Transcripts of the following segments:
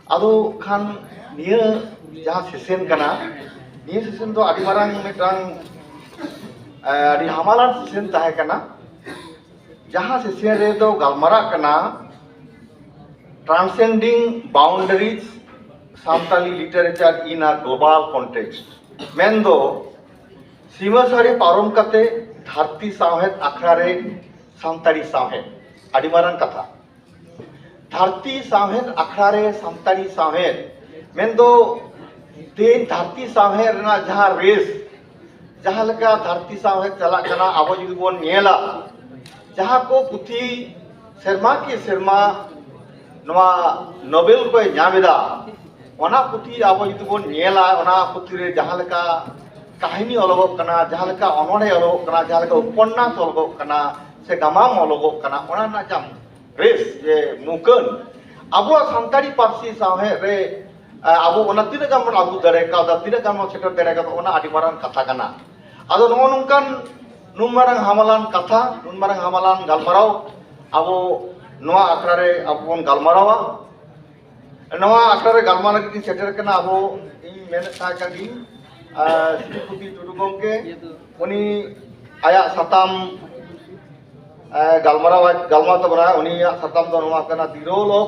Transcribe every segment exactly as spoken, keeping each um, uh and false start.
ᱟᱫᱚ ᱠᱷᱟᱱ ᱱᱤᱭᱟᱹ ᱡᱟᱦᱟᱸ ᱥᱮᱥᱮᱱ ᱠᱟᱱᱟ, ᱱᱤᱭᱟᱹ ᱥᱮᱥᱮᱱ ᱫᱚ ᱟᱹᱰᱤ ᱢᱟᱨᱟᱝ ᱢᱤᱫᱴᱟᱝ, ᱮ, ᱟᱹᱰᱤ ᱦᱟᱢᱟᱞᱟᱱ ᱥᱮᱥᱮᱱ ᱛᱟᱦᱮᱸ ᱠᱟᱱᱟ᱾ ᱡᱟᱦᱟᱸ ᱥᱮᱥᱮᱱ ᱨᱮᱫᱚ ᱜᱟᱞᱢᱟᱨᱟᱜ ᱠᱟᱱᱟ Transcending Boundaries, Santali Literature in a Global Context, ᱢᱮᱱᱫᱚ ᱥᱤᱢᱟᱹ ᱥᱟᱹᱲᱤ ᱯᱟᱨᱚᱢ ᱠᱟᱛᱮ ᱫᱷᱟᱹᱨᱛᱤ ᱥᱟᱶᱦᱮᱫ ᱟᱠᱷᱲᱟ ᱨᱮ ᱥᱟᱱᱛᱟᱲᱤ ᱥᱟᱶᱦᱮᱫ᱾ ᱟᱹᱰᱤ ᱢᱟᱨᱟᱝ ᱠᱟᱛᱷᱟ᱾ ᱫᱷᱟᱹᱨᱛᱤ ᱥᱟᱶᱦᱮᱫ ᱟᱠᱷᱲᱟ ᱨᱮ ᱥᱟᱱᱛᱟᱲᱤ ᱥᱟᱶᱦᱮᱫ ᱢᱮᱱᱫᱚ ᱛᱮᱦᱮᱧ ᱫᱷᱟᱹᱨᱛᱤ ᱥᱟᱶᱦᱮᱫ ᱨᱮᱱᱟᱜ ᱡᱟᱦᱟᱸ ᱨᱮᱥ, ᱡᱟᱦᱟᱸ ᱞᱮᱠᱟ ᱫᱷᱟᱹᱨᱛᱤ ᱥᱟᱶᱦᱮᱫ ᱪᱟᱞᱟᱜ ᱠᱟᱱᱟ, ᱟᱵᱚ ᱡᱩᱫᱤ ᱵᱚᱱ ᱧᱮᱞᱟ, ᱡᱟᱦᱟᱸ ᱠᱚ ᱯᱩᱛᱷᱤ ᱥᱮᱨᱢᱟ ᱠᱤ ᱥᱮᱨᱢᱟ ᱱᱚᱣᱟ ᱱᱳᱵᱮᱞ ᱠᱚᱭ ᱧᱟᱢ ᱮᱫᱟ, ᱚᱱᱟ ᱯᱩᱛᱷᱤ ᱟᱵᱚ ᱡᱩᱫᱤ ᱵᱚᱱ ᱧᱮᱞᱟ, ᱚᱱᱟ ᱯᱩᱛᱷᱤ ᱨᱮ ᱡᱟᱦᱟᱸ ᱞᱮᱠᱟ ᱠᱟᱹᱦᱱᱤ ᱚᱞᱚᱜᱚᱜ ᱠᱟᱱᱟ, ᱡᱟᱦᱟᱸ ᱞᱮᱠᱟ ᱚᱱᱚᱬᱦᱮ ᱚᱞᱚᱜᱚᱜ ᱠᱟᱱᱟ, ᱡᱟᱦᱟᱸ ᱞᱮᱠᱟ ᱩᱯᱚᱱᱱᱟᱥ ᱚᱞᱚᱜᱚᱜ ᱠᱟᱱᱟ, ᱥᱮ ᱜᱟᱢᱟᱢ ᱚᱞᱚᱜᱚᱜ ᱠᱟᱱᱟ, ᱚᱱᱟ ᱨᱮᱱᱟᱜ ᱡᱟᱦᱟᱸ ᱨᱮᱥ, ᱡᱮ ᱢᱩᱠᱟᱹᱱ, ᱟᱵᱚᱣᱟᱜ ᱥᱟᱱᱛᱟᱲᱤ ᱯᱟᱹᱨᱥᱤ ᱥᱟᱶᱦᱮᱫ ᱨᱮ, ᱟ, ᱟᱵᱚ ᱚᱱᱟ ᱛᱤᱱᱟᱹᱜ ᱜᱟᱱ ᱵᱚᱱ ᱟᱹᱜᱩ ᱫᱟᱲᱮ ᱠᱟᱣᱫᱟ, ᱛᱤᱱᱟᱹᱜ ᱜᱟᱱ ᱵᱚᱱ ᱥᱮᱴᱮᱨ ᱫᱟᱲᱮ ᱠᱟᱣᱫᱟ, ᱚᱱᱟ ᱟᱹᱰᱤ ᱢᱟᱨᱟᱝ ᱠᱟᱛᱷᱟ ᱠᱟᱱᱟ᱾ ᱟᱫᱚ ᱱᱚᱜᱼᱚ ᱱᱚᱝᱠᱟᱱ ᱱᱩᱱ ᱢᱟᱨᱟᱝ ᱦᱟᱢᱟᱞᱟᱱ ᱠᱟᱛᱷᱟ, ᱱᱩᱱ ᱢᱟᱨᱟᱝ ᱦᱟᱢᱟᱞᱟᱱ ᱜᱟᱞᱢᱟᱨᱟᱣ ᱟᱵᱚ ᱱᱚᱣᱟ ᱟᱠᱷᱲᱟ ᱨᱮ ᱟᱵᱚ ᱵᱚᱱ ᱜᱟᱞᱢᱟᱨᱟᱣᱟ᱾ ᱱᱚᱣᱟ ᱟᱠᱷᱲᱟ ᱨᱮ ᱜᱟᱞᱢᱟᱨᱟᱣ ᱞᱟᱹᱜᱤᱫ ᱤᱧ ᱥᱮᱴᱮᱨ ᱠᱟᱱᱟ, ᱟᱵᱚ, ᱤᱧ ᱢᱮᱱᱮᱫ ᱛᱟᱦᱮᱸ ᱠᱟᱱ ᱜᱤᱧ, ᱟᱨ ᱥᱨᱤᱯᱚᱛᱤ ᱴᱩᱰᱩ ᱜᱚᱢᱠᱮ, ᱩᱱᱤ ᱟᱭᱟᱜ ᱥᱟᱛᱟᱢ, ᱮ, ᱜᱟᱞᱢᱟᱨᱟᱣ, ᱜᱟᱞᱢᱟᱨᱟᱣ ᱛᱟᱵᱚᱱᱟ᱾ ᱩᱱᱤᱭᱟᱜ ᱥᱟᱛᱟᱢ ᱫᱚ ᱱᱚᱣᱟ ᱠᱟᱱᱟ, The Role of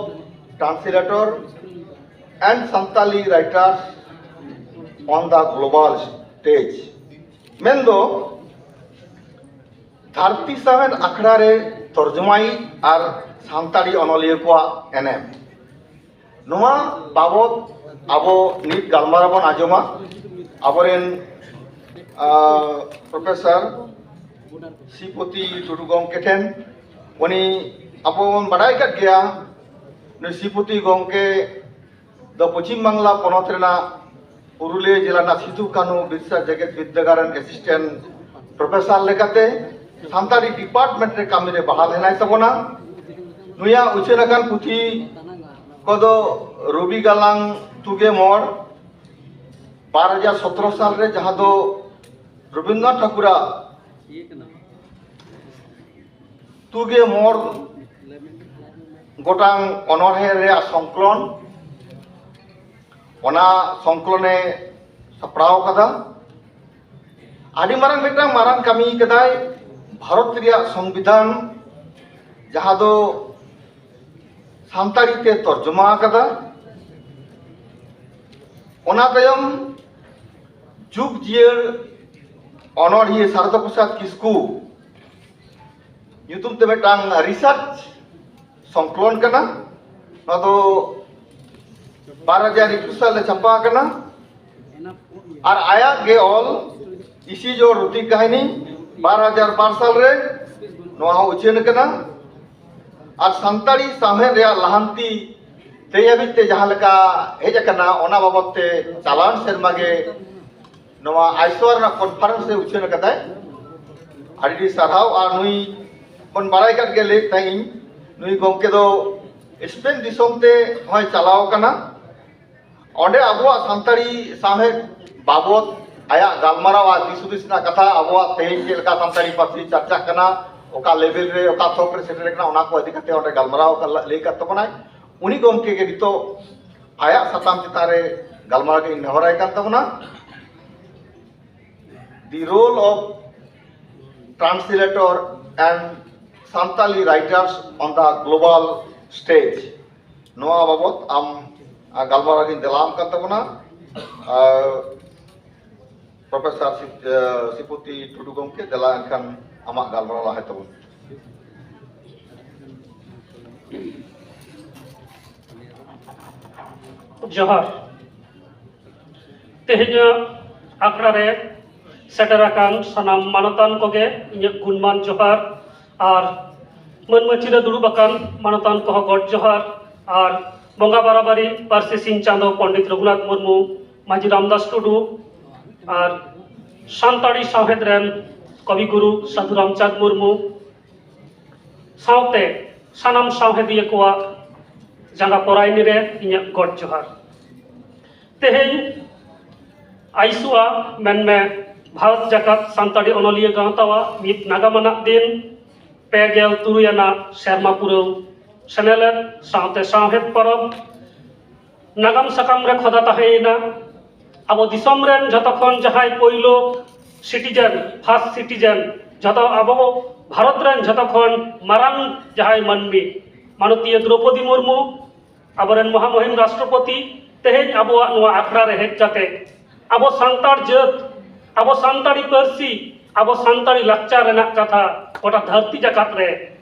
Translator and Santali Writers on the Global Stage, ᱢᱮᱱᱫᱚ ᱫᱷᱟᱹᱨᱛᱤ ᱥᱟᱶᱦᱮᱫ ᱟᱠᱷᱲᱟ ᱨᱮ ᱛᱚᱨᱡᱚᱢᱟᱭᱤᱡ ᱟᱨ ᱥᱟᱱᱛᱟᱲᱤ ᱚᱱᱚᱞᱤᱭᱟᱹ ᱠᱚᱣᱟᱜ ᱮᱱᱮᱢ᱾ ᱱᱚᱣᱟ ᱵᱟᱵᱚᱛ ᱟᱵᱚ ᱱᱤᱛ ᱜᱟᱞᱢᱟᱨᱟᱣ ᱵᱚᱱ ᱟᱸᱡᱚᱢᱟ ᱟᱵᱚᱨᱮᱱ, ᱟ, ᱯᱨᱚᱯᱷᱮᱥᱚᱨ ᱥᱨᱤᱯᱚᱛᱤ ᱴᱩᱰᱩ ᱜᱚᱢᱠᱮ ᱴᱷᱮᱱ᱾ ᱩᱱᱤ, ᱟᱵᱚ ᱵᱚᱱ ᱵᱟᱰᱟᱭ ᱠᱟᱫ ᱜᱮᱭᱟ, ᱱᱩᱭ ᱥᱨᱤᱯᱚᱛᱤ ᱜᱚᱢᱠᱮ ᱫᱚ ᱯᱚᱪᱷᱤᱢ ᱵᱟᱝᱞᱟ ᱯᱚᱱᱚᱛ ᱨᱮᱱᱟᱜ ᱯᱩᱨᱩᱞᱤᱭᱟᱹ ᱡᱮᱞᱟ ᱨᱮᱱᱟᱜ ᱥᱤᱫᱷᱩ ᱠᱟᱹᱱᱦᱩ ᱵᱤᱨᱥᱟ ᱡᱮᱜᱮᱛ ᱵᱤᱨᱫᱟᱹᱜᱟᱲ ᱨᱮᱱ ᱮᱥᱤᱥᱴᱮᱱᱴ ᱯᱨᱚᱯᱷᱮᱥᱚᱨ ᱞᱮᱠᱟᱛᱮ ᱥᱟᱱᱛᱟᱲᱤ ᱰᱤᱯᱟᱨᱴᱢᱮᱱᱴ ᱨᱮ ᱠᱟᱹᱢᱤ ᱨᱮ ᱵᱟᱦᱟᱞ ᱦᱮᱱᱟᱭ ᱛᱟᱵᱚᱱᱟ᱾ ᱱᱩᱭᱟᱜ ᱩᱪᱷᱟᱹᱱ ᱟᱠᱟᱱ ᱯᱩᱛᱷᱤ ᱠᱚᱫᱚ ᱨᱚᱵᱤ ᱜᱟᱞᱟᱝ ᱛᱩᱜᱮ ᱢᱚᱲ, ᱵᱟᱨ ᱦᱟᱡᱟᱨ ᱥᱚᱛᱨᱚ ᱥᱟᱞ ᱨᱮ, ᱡᱟᱦᱟᱸ ᱫᱚ ᱨᱚᱵᱤᱱᱫᱨᱚᱱᱟᱛᱷ ᱴᱷᱟᱠᱩᱨᱟᱜ ᱛᱩᱜᱮ ᱢᱚᱲ ᱜᱚᱴᱟᱝ ᱚᱱᱚᱬᱦᱮ ᱨᱮᱭᱟᱜ ᱥᱚᱝᱠᱚᱞᱚᱱ, ᱚᱱᱟ ᱥᱚᱝᱠᱚᱞᱚᱱᱮ ᱥᱟᱯᱲᱟᱣ ᱠᱟᱫᱟ᱾ ᱟᱹᱰᱤ ᱢᱟᱨᱟᱝ, ᱢᱤᱫᱴᱟᱝ ᱢᱟᱨᱟᱝ ᱠᱟᱹᱢᱤ ᱠᱟᱫᱟᱭ ᱵᱷᱟᱨᱚᱛ ᱨᱮᱭᱟᱜ ᱥᱚᱝᱵᱤᱫᱷᱟᱱ, ᱡᱟᱦᱟᱸ ᱫᱚ ᱥᱟᱱᱛᱟᱲᱤ ᱛᱮ ᱛᱚᱨᱡᱚᱢᱟ ᱟᱠᱟᱫᱟ᱾ ᱚᱱᱟ ᱛᱟᱭᱚᱢ ᱡᱩᱜᱽ ᱡᱤᱭᱟᱹᱲ ᱚᱱᱚᱬᱦᱤᱭᱟᱹ ᱥᱟᱨᱚᱫᱟ ᱯᱨᱚᱥᱟᱫᱽ ᱠᱤᱥᱠᱩ ᱧᱩᱛᱩᱢ ᱛᱮ ᱢᱤᱫᱴᱟᱝ ᱨᱤᱥᱟᱨᱪ ᱥᱚᱝᱠᱚᱞᱚᱱ ᱠᱟᱱᱟ᱾ ᱱᱚᱣᱟ ᱫᱚ ᱵᱟᱨ ᱦᱟᱡᱟᱨ ᱮᱠᱩᱥ ᱥᱟᱞ ᱨᱮ ᱪᱷᱟᱯᱟ ᱟᱠᱟᱱᱟ᱾ ᱟᱨ ᱟᱭᱟᱜ ᱜᱮ ᱚᱞ ᱤᱥᱤ ᱡᱳᱲ ᱨᱩᱛᱤ ᱠᱟᱹᱦᱱᱤ ᱵᱟᱨ ᱦᱟᱡᱟᱨ ᱵᱟᱨ ᱥᱟᱞ ᱨᱮ ᱱᱚᱣᱟ ᱦᱚᱸ ᱩᱪᱷᱟᱹᱱ ᱟᱠᱟᱱᱟ᱾ ᱟᱨ ᱥᱟᱱᱛᱟᱲᱤ ᱥᱟᱶᱦᱮᱫ ᱨᱮᱭᱟᱜ ᱞᱟᱦᱟᱱᱛᱤ ᱛᱮᱦᱮᱧ ᱦᱟᱹᱵᱤᱡ ᱛᱮ ᱡᱟᱦᱟᱸ ᱞᱮᱠᱟ ᱦᱮᱡ ᱟᱠᱟᱱᱟ, ᱚᱱᱟ ᱵᱟᱵᱚᱫ ᱛᱮ ᱪᱟᱞᱟᱣᱮᱱ ᱥᱮᱨᱢᱟ ᱜᱮ ᱱᱚᱣᱟ ᱟᱭᱥᱳᱣᱟ ᱨᱮᱱᱟᱜ ᱠᱚᱱᱯᱷᱟᱨᱮᱱᱥ ᱨᱮ ᱩᱪᱷᱟᱹᱱ ᱟᱠᱟᱫᱟᱭ᱾ ᱟᱹᱰᱤ ᱟᱹᱰᱤ ᱥᱟᱨᱦᱟᱣ᱾ ᱟᱨ ᱱᱩᱭ ᱵᱚᱱ ᱵᱟᱲᱟᱭ ᱠᱟᱫ ᱜᱮᱭᱟ, ᱞᱟᱹᱭᱮᱫ ᱛᱟᱦᱮᱸᱫ ᱤᱧ, ᱱᱩᱭ ᱜᱚᱢᱠᱮ ᱫᱚ ᱥᱯᱮᱱ ᱫᱤᱥᱚᱢ ᱛᱮ ᱦᱚᱸᱭ ᱪᱟᱞᱟᱣ ᱟᱠᱟᱱᱟ᱾ ᱚᱸᱰᱮ ᱟᱵᱚᱣᱟᱜ ᱥᱟᱱᱛᱟᱲᱤ ᱥᱟᱶᱦᱮᱫ ᱵᱟᱵᱚᱫ ᱟᱭᱟᱜ ᱜᱟᱞᱢᱟᱨᱟᱣ ᱟᱨ ᱫᱤᱥ ᱦᱩᱫᱤᱥ ᱨᱮᱱᱟᱜ ᱠᱟᱛᱷᱟ, ᱟᱵᱚᱣᱟᱜ ᱛᱮᱦᱮᱧ ᱪᱮᱫ ᱞᱮᱠᱟ ᱥᱟᱱᱛᱟᱲᱤ ᱯᱟᱹᱨᱥᱤ ᱪᱟᱨᱪᱟᱜ ᱠᱟᱱᱟ, ᱚᱠᱟ ᱞᱮᱵᱮᱞ ᱨᱮ, ᱚᱠᱟ ᱛᱷᱚᱠ ᱨᱮ ᱥᱮᱴᱮᱨ ᱟᱠᱟᱱᱟ, ᱚᱱᱟ ᱠᱚ ᱤᱫᱤ ᱠᱟᱛᱮ ᱚᱸᱰᱮ ᱜᱟᱞᱢᱟᱨᱟᱣ ᱟᱠᱟᱫ, ᱞᱟᱹᱭ ᱟᱠᱟᱫ ᱛᱟᱵᱚᱱᱟᱭ᱾ ᱩᱱᱤ ᱜᱚᱢᱠᱮ ᱜᱮ ᱱᱤᱛᱚᱜ ᱟᱭᱟᱜ ᱥᱟᱛᱟᱢ ᱪᱮᱛᱟᱱ ᱨᱮ ᱜᱟᱞᱢᱟᱨᱟᱣ ᱞᱟᱹᱜᱤᱫ ᱤᱧ ᱱᱮᱦᱚᱨᱟᱭ ᱠᱟᱱ ᱛᱟᱵᱚᱱᱟ᱾ The role of translator and Santali writers on the global stage. ᱱᱚᱣᱟ ᱵᱟᱵᱚᱛ ᱟᱢ, ᱟ, ᱜᱟᱞᱢᱟᱨᱟᱣ ᱜᱤᱧ ᱫᱮᱞᱟ ᱟᱢ ᱠᱟᱱ ᱛᱟᱵᱚᱱᱟ᱾ ᱟᱨ ᱯᱨᱚᱯᱷᱮᱥᱚᱨ ᱥᱤ-, ᱟ, ᱥᱤᱯᱩᱛᱤ ᱴᱩᱰᱩ ᱜᱚᱢᱠᱮ, ᱫᱮᱞᱟ ᱮᱱᱠᱷᱟᱱ ᱟᱢᱟᱜ ᱜᱟᱞᱢᱟᱨᱟᱣ ᱞᱟᱦᱟᱭ ᱛᱟᱵᱚᱱ᱾ ᱡᱚᱦᱟᱨ᱾ ᱛᱮᱦᱮᱧᱟᱜ ᱟᱠᱷᱲᱟ ᱨᱮ ᱥᱮᱴᱮᱨ ᱟᱠᱟᱱ ᱥᱟᱱᱟᱢ ᱢᱟᱱᱚᱛᱟᱱ ᱠᱚᱜᱮ ᱤᱧᱟᱹᱜ ᱜᱩᱱᱢᱟᱱ ᱡᱚᱦᱟᱨ, ᱟᱨ ᱢᱟᱹᱱ ᱢᱟᱹᱪᱤ ᱨᱮ ᱫᱩᱲᱩᱵ ᱟᱠᱟᱱ ᱢᱟᱱᱚᱛᱟᱱ ᱠᱚᱦᱚᱸ ᱜᱚᱰ ᱡᱚᱦᱟᱨ, ᱟᱨ ᱵᱚᱸᱜᱟ ᱵᱟᱨᱟᱵᱟᱨᱤ ᱯᱟᱹᱨᱥᱤ ᱥᱤᱧ ᱪᱟᱸᱫᱚ ᱯᱚᱸᱰᱤᱛ ᱨᱚᱜᱷᱩᱱᱟᱛᱷ ᱢᱩᱨᱢᱩ, ᱢᱟᱹᱡᱷᱤ ᱨᱟᱢᱫᱟᱥ ᱴᱩᱰᱩ, ᱟᱨ ᱥᱟᱱᱛᱟᱲᱤ ᱥᱟᱶᱦᱮᱫ ᱨᱮᱱ ᱠᱚᱵᱤ ᱜᱩᱨᱩ ᱥᱟᱹᱫᱷᱩ ᱨᱟᱢᱪᱟᱸᱫᱽ ᱢᱩᱨᱢᱩ, ᱥᱟᱶᱛᱮ ᱥᱟᱱᱟᱢ ᱥᱟᱶᱦᱮᱫᱤᱭᱟᱹ ᱠᱚᱣᱟᱜ ᱡᱟᱸᱜᱟ ᱯᱚᱨᱟᱭᱱᱤ ᱨᱮ ᱤᱧᱟᱹᱜ ᱜᱚᱰ ᱡᱚᱦᱟᱨ᱾ ᱛᱮᱦᱮᱧ ᱟᱭᱥᱩᱣᱟ ᱢᱮᱱᱢᱮ ᱵᱷᱟᱨᱚᱛ ᱡᱟᱠᱟᱛ ᱥᱟᱱᱛᱟᱲᱤ ᱚᱱᱚᱞᱤᱭᱟᱹ ᱜᱟᱶᱛᱟᱣᱟᱜ ᱢᱤᱫ ᱱᱟᱜᱟᱢ ᱟᱱᱟᱜ ᱫᱤᱱ, ᱯᱮ ᱜᱮᱞ ᱛᱩᱨᱩᱭ ᱟᱱᱟᱜ ᱥᱮᱨᱢᱟ ᱯᱩᱨᱟᱹᱣ ᱥᱮᱱᱮᱞᱮᱫ ᱥᱟᱶᱛᱮ ᱥᱟᱶᱦᱮᱫ ᱯᱚᱨᱚᱵᱽ ᱱᱟᱜᱟᱢ ᱥᱟᱠᱟᱢ ᱨᱮ ᱠᱷᱚᱫᱟ ᱛᱟᱦᱮᱸᱭᱮᱱᱟ᱾ ᱟᱵᱚ ᱫᱤᱥᱚᱢ ᱨᱮᱱ ᱡᱷᱚᱛᱚ ᱠᱷᱚᱱ ᱡᱟᱦᱟᱸᱭ ᱯᱳᱭᱞᱳ citizen, first citizen, ᱡᱷᱚᱛᱚ ᱟᱵᱚ ᱵᱷᱟᱨᱚᱛ ᱨᱮᱱ ᱡᱷᱚᱛᱚ ᱠᱷᱚᱱ ᱢᱟᱨᱟᱝ ᱡᱟᱦᱟᱸᱭ ᱢᱟᱹᱱᱢᱤ, ᱢᱟᱱᱚᱛᱤᱭᱟᱹ ᱫᱨᱚᱯᱚᱫᱤ ᱢᱩᱨᱢᱩ, ᱟᱵᱚᱨᱮᱱ ᱢᱚᱦᱟᱢᱚᱦᱤᱢ ᱨᱟᱥᱴᱨᱚᱯᱚᱛᱤ, ᱛᱮᱦᱮᱧ ᱟᱵᱚᱣᱟᱜ ᱱᱚᱣᱟ ᱟᱠᱷᱲᱟ ᱨᱮ ᱦᱮᱡ ᱠᱟᱛᱮ ᱟᱵᱚ ᱥᱟᱱᱛᱟᱲ ᱡᱟᱹᱛ, ᱟᱵᱚ ᱥᱟᱱᱛᱟᱲᱤ ᱯᱟᱹᱨᱥᱤ, ᱟᱵᱚ ᱥᱟᱱᱛᱟᱲᱤ ᱞᱟᱠᱪᱟᱨ ᱨᱮᱱᱟᱜ ᱠᱟᱛᱷᱟ ᱜᱚᱴᱟ ᱫᱷᱟᱹᱨᱛᱤ ᱡᱟᱠᱟᱛ ᱨᱮ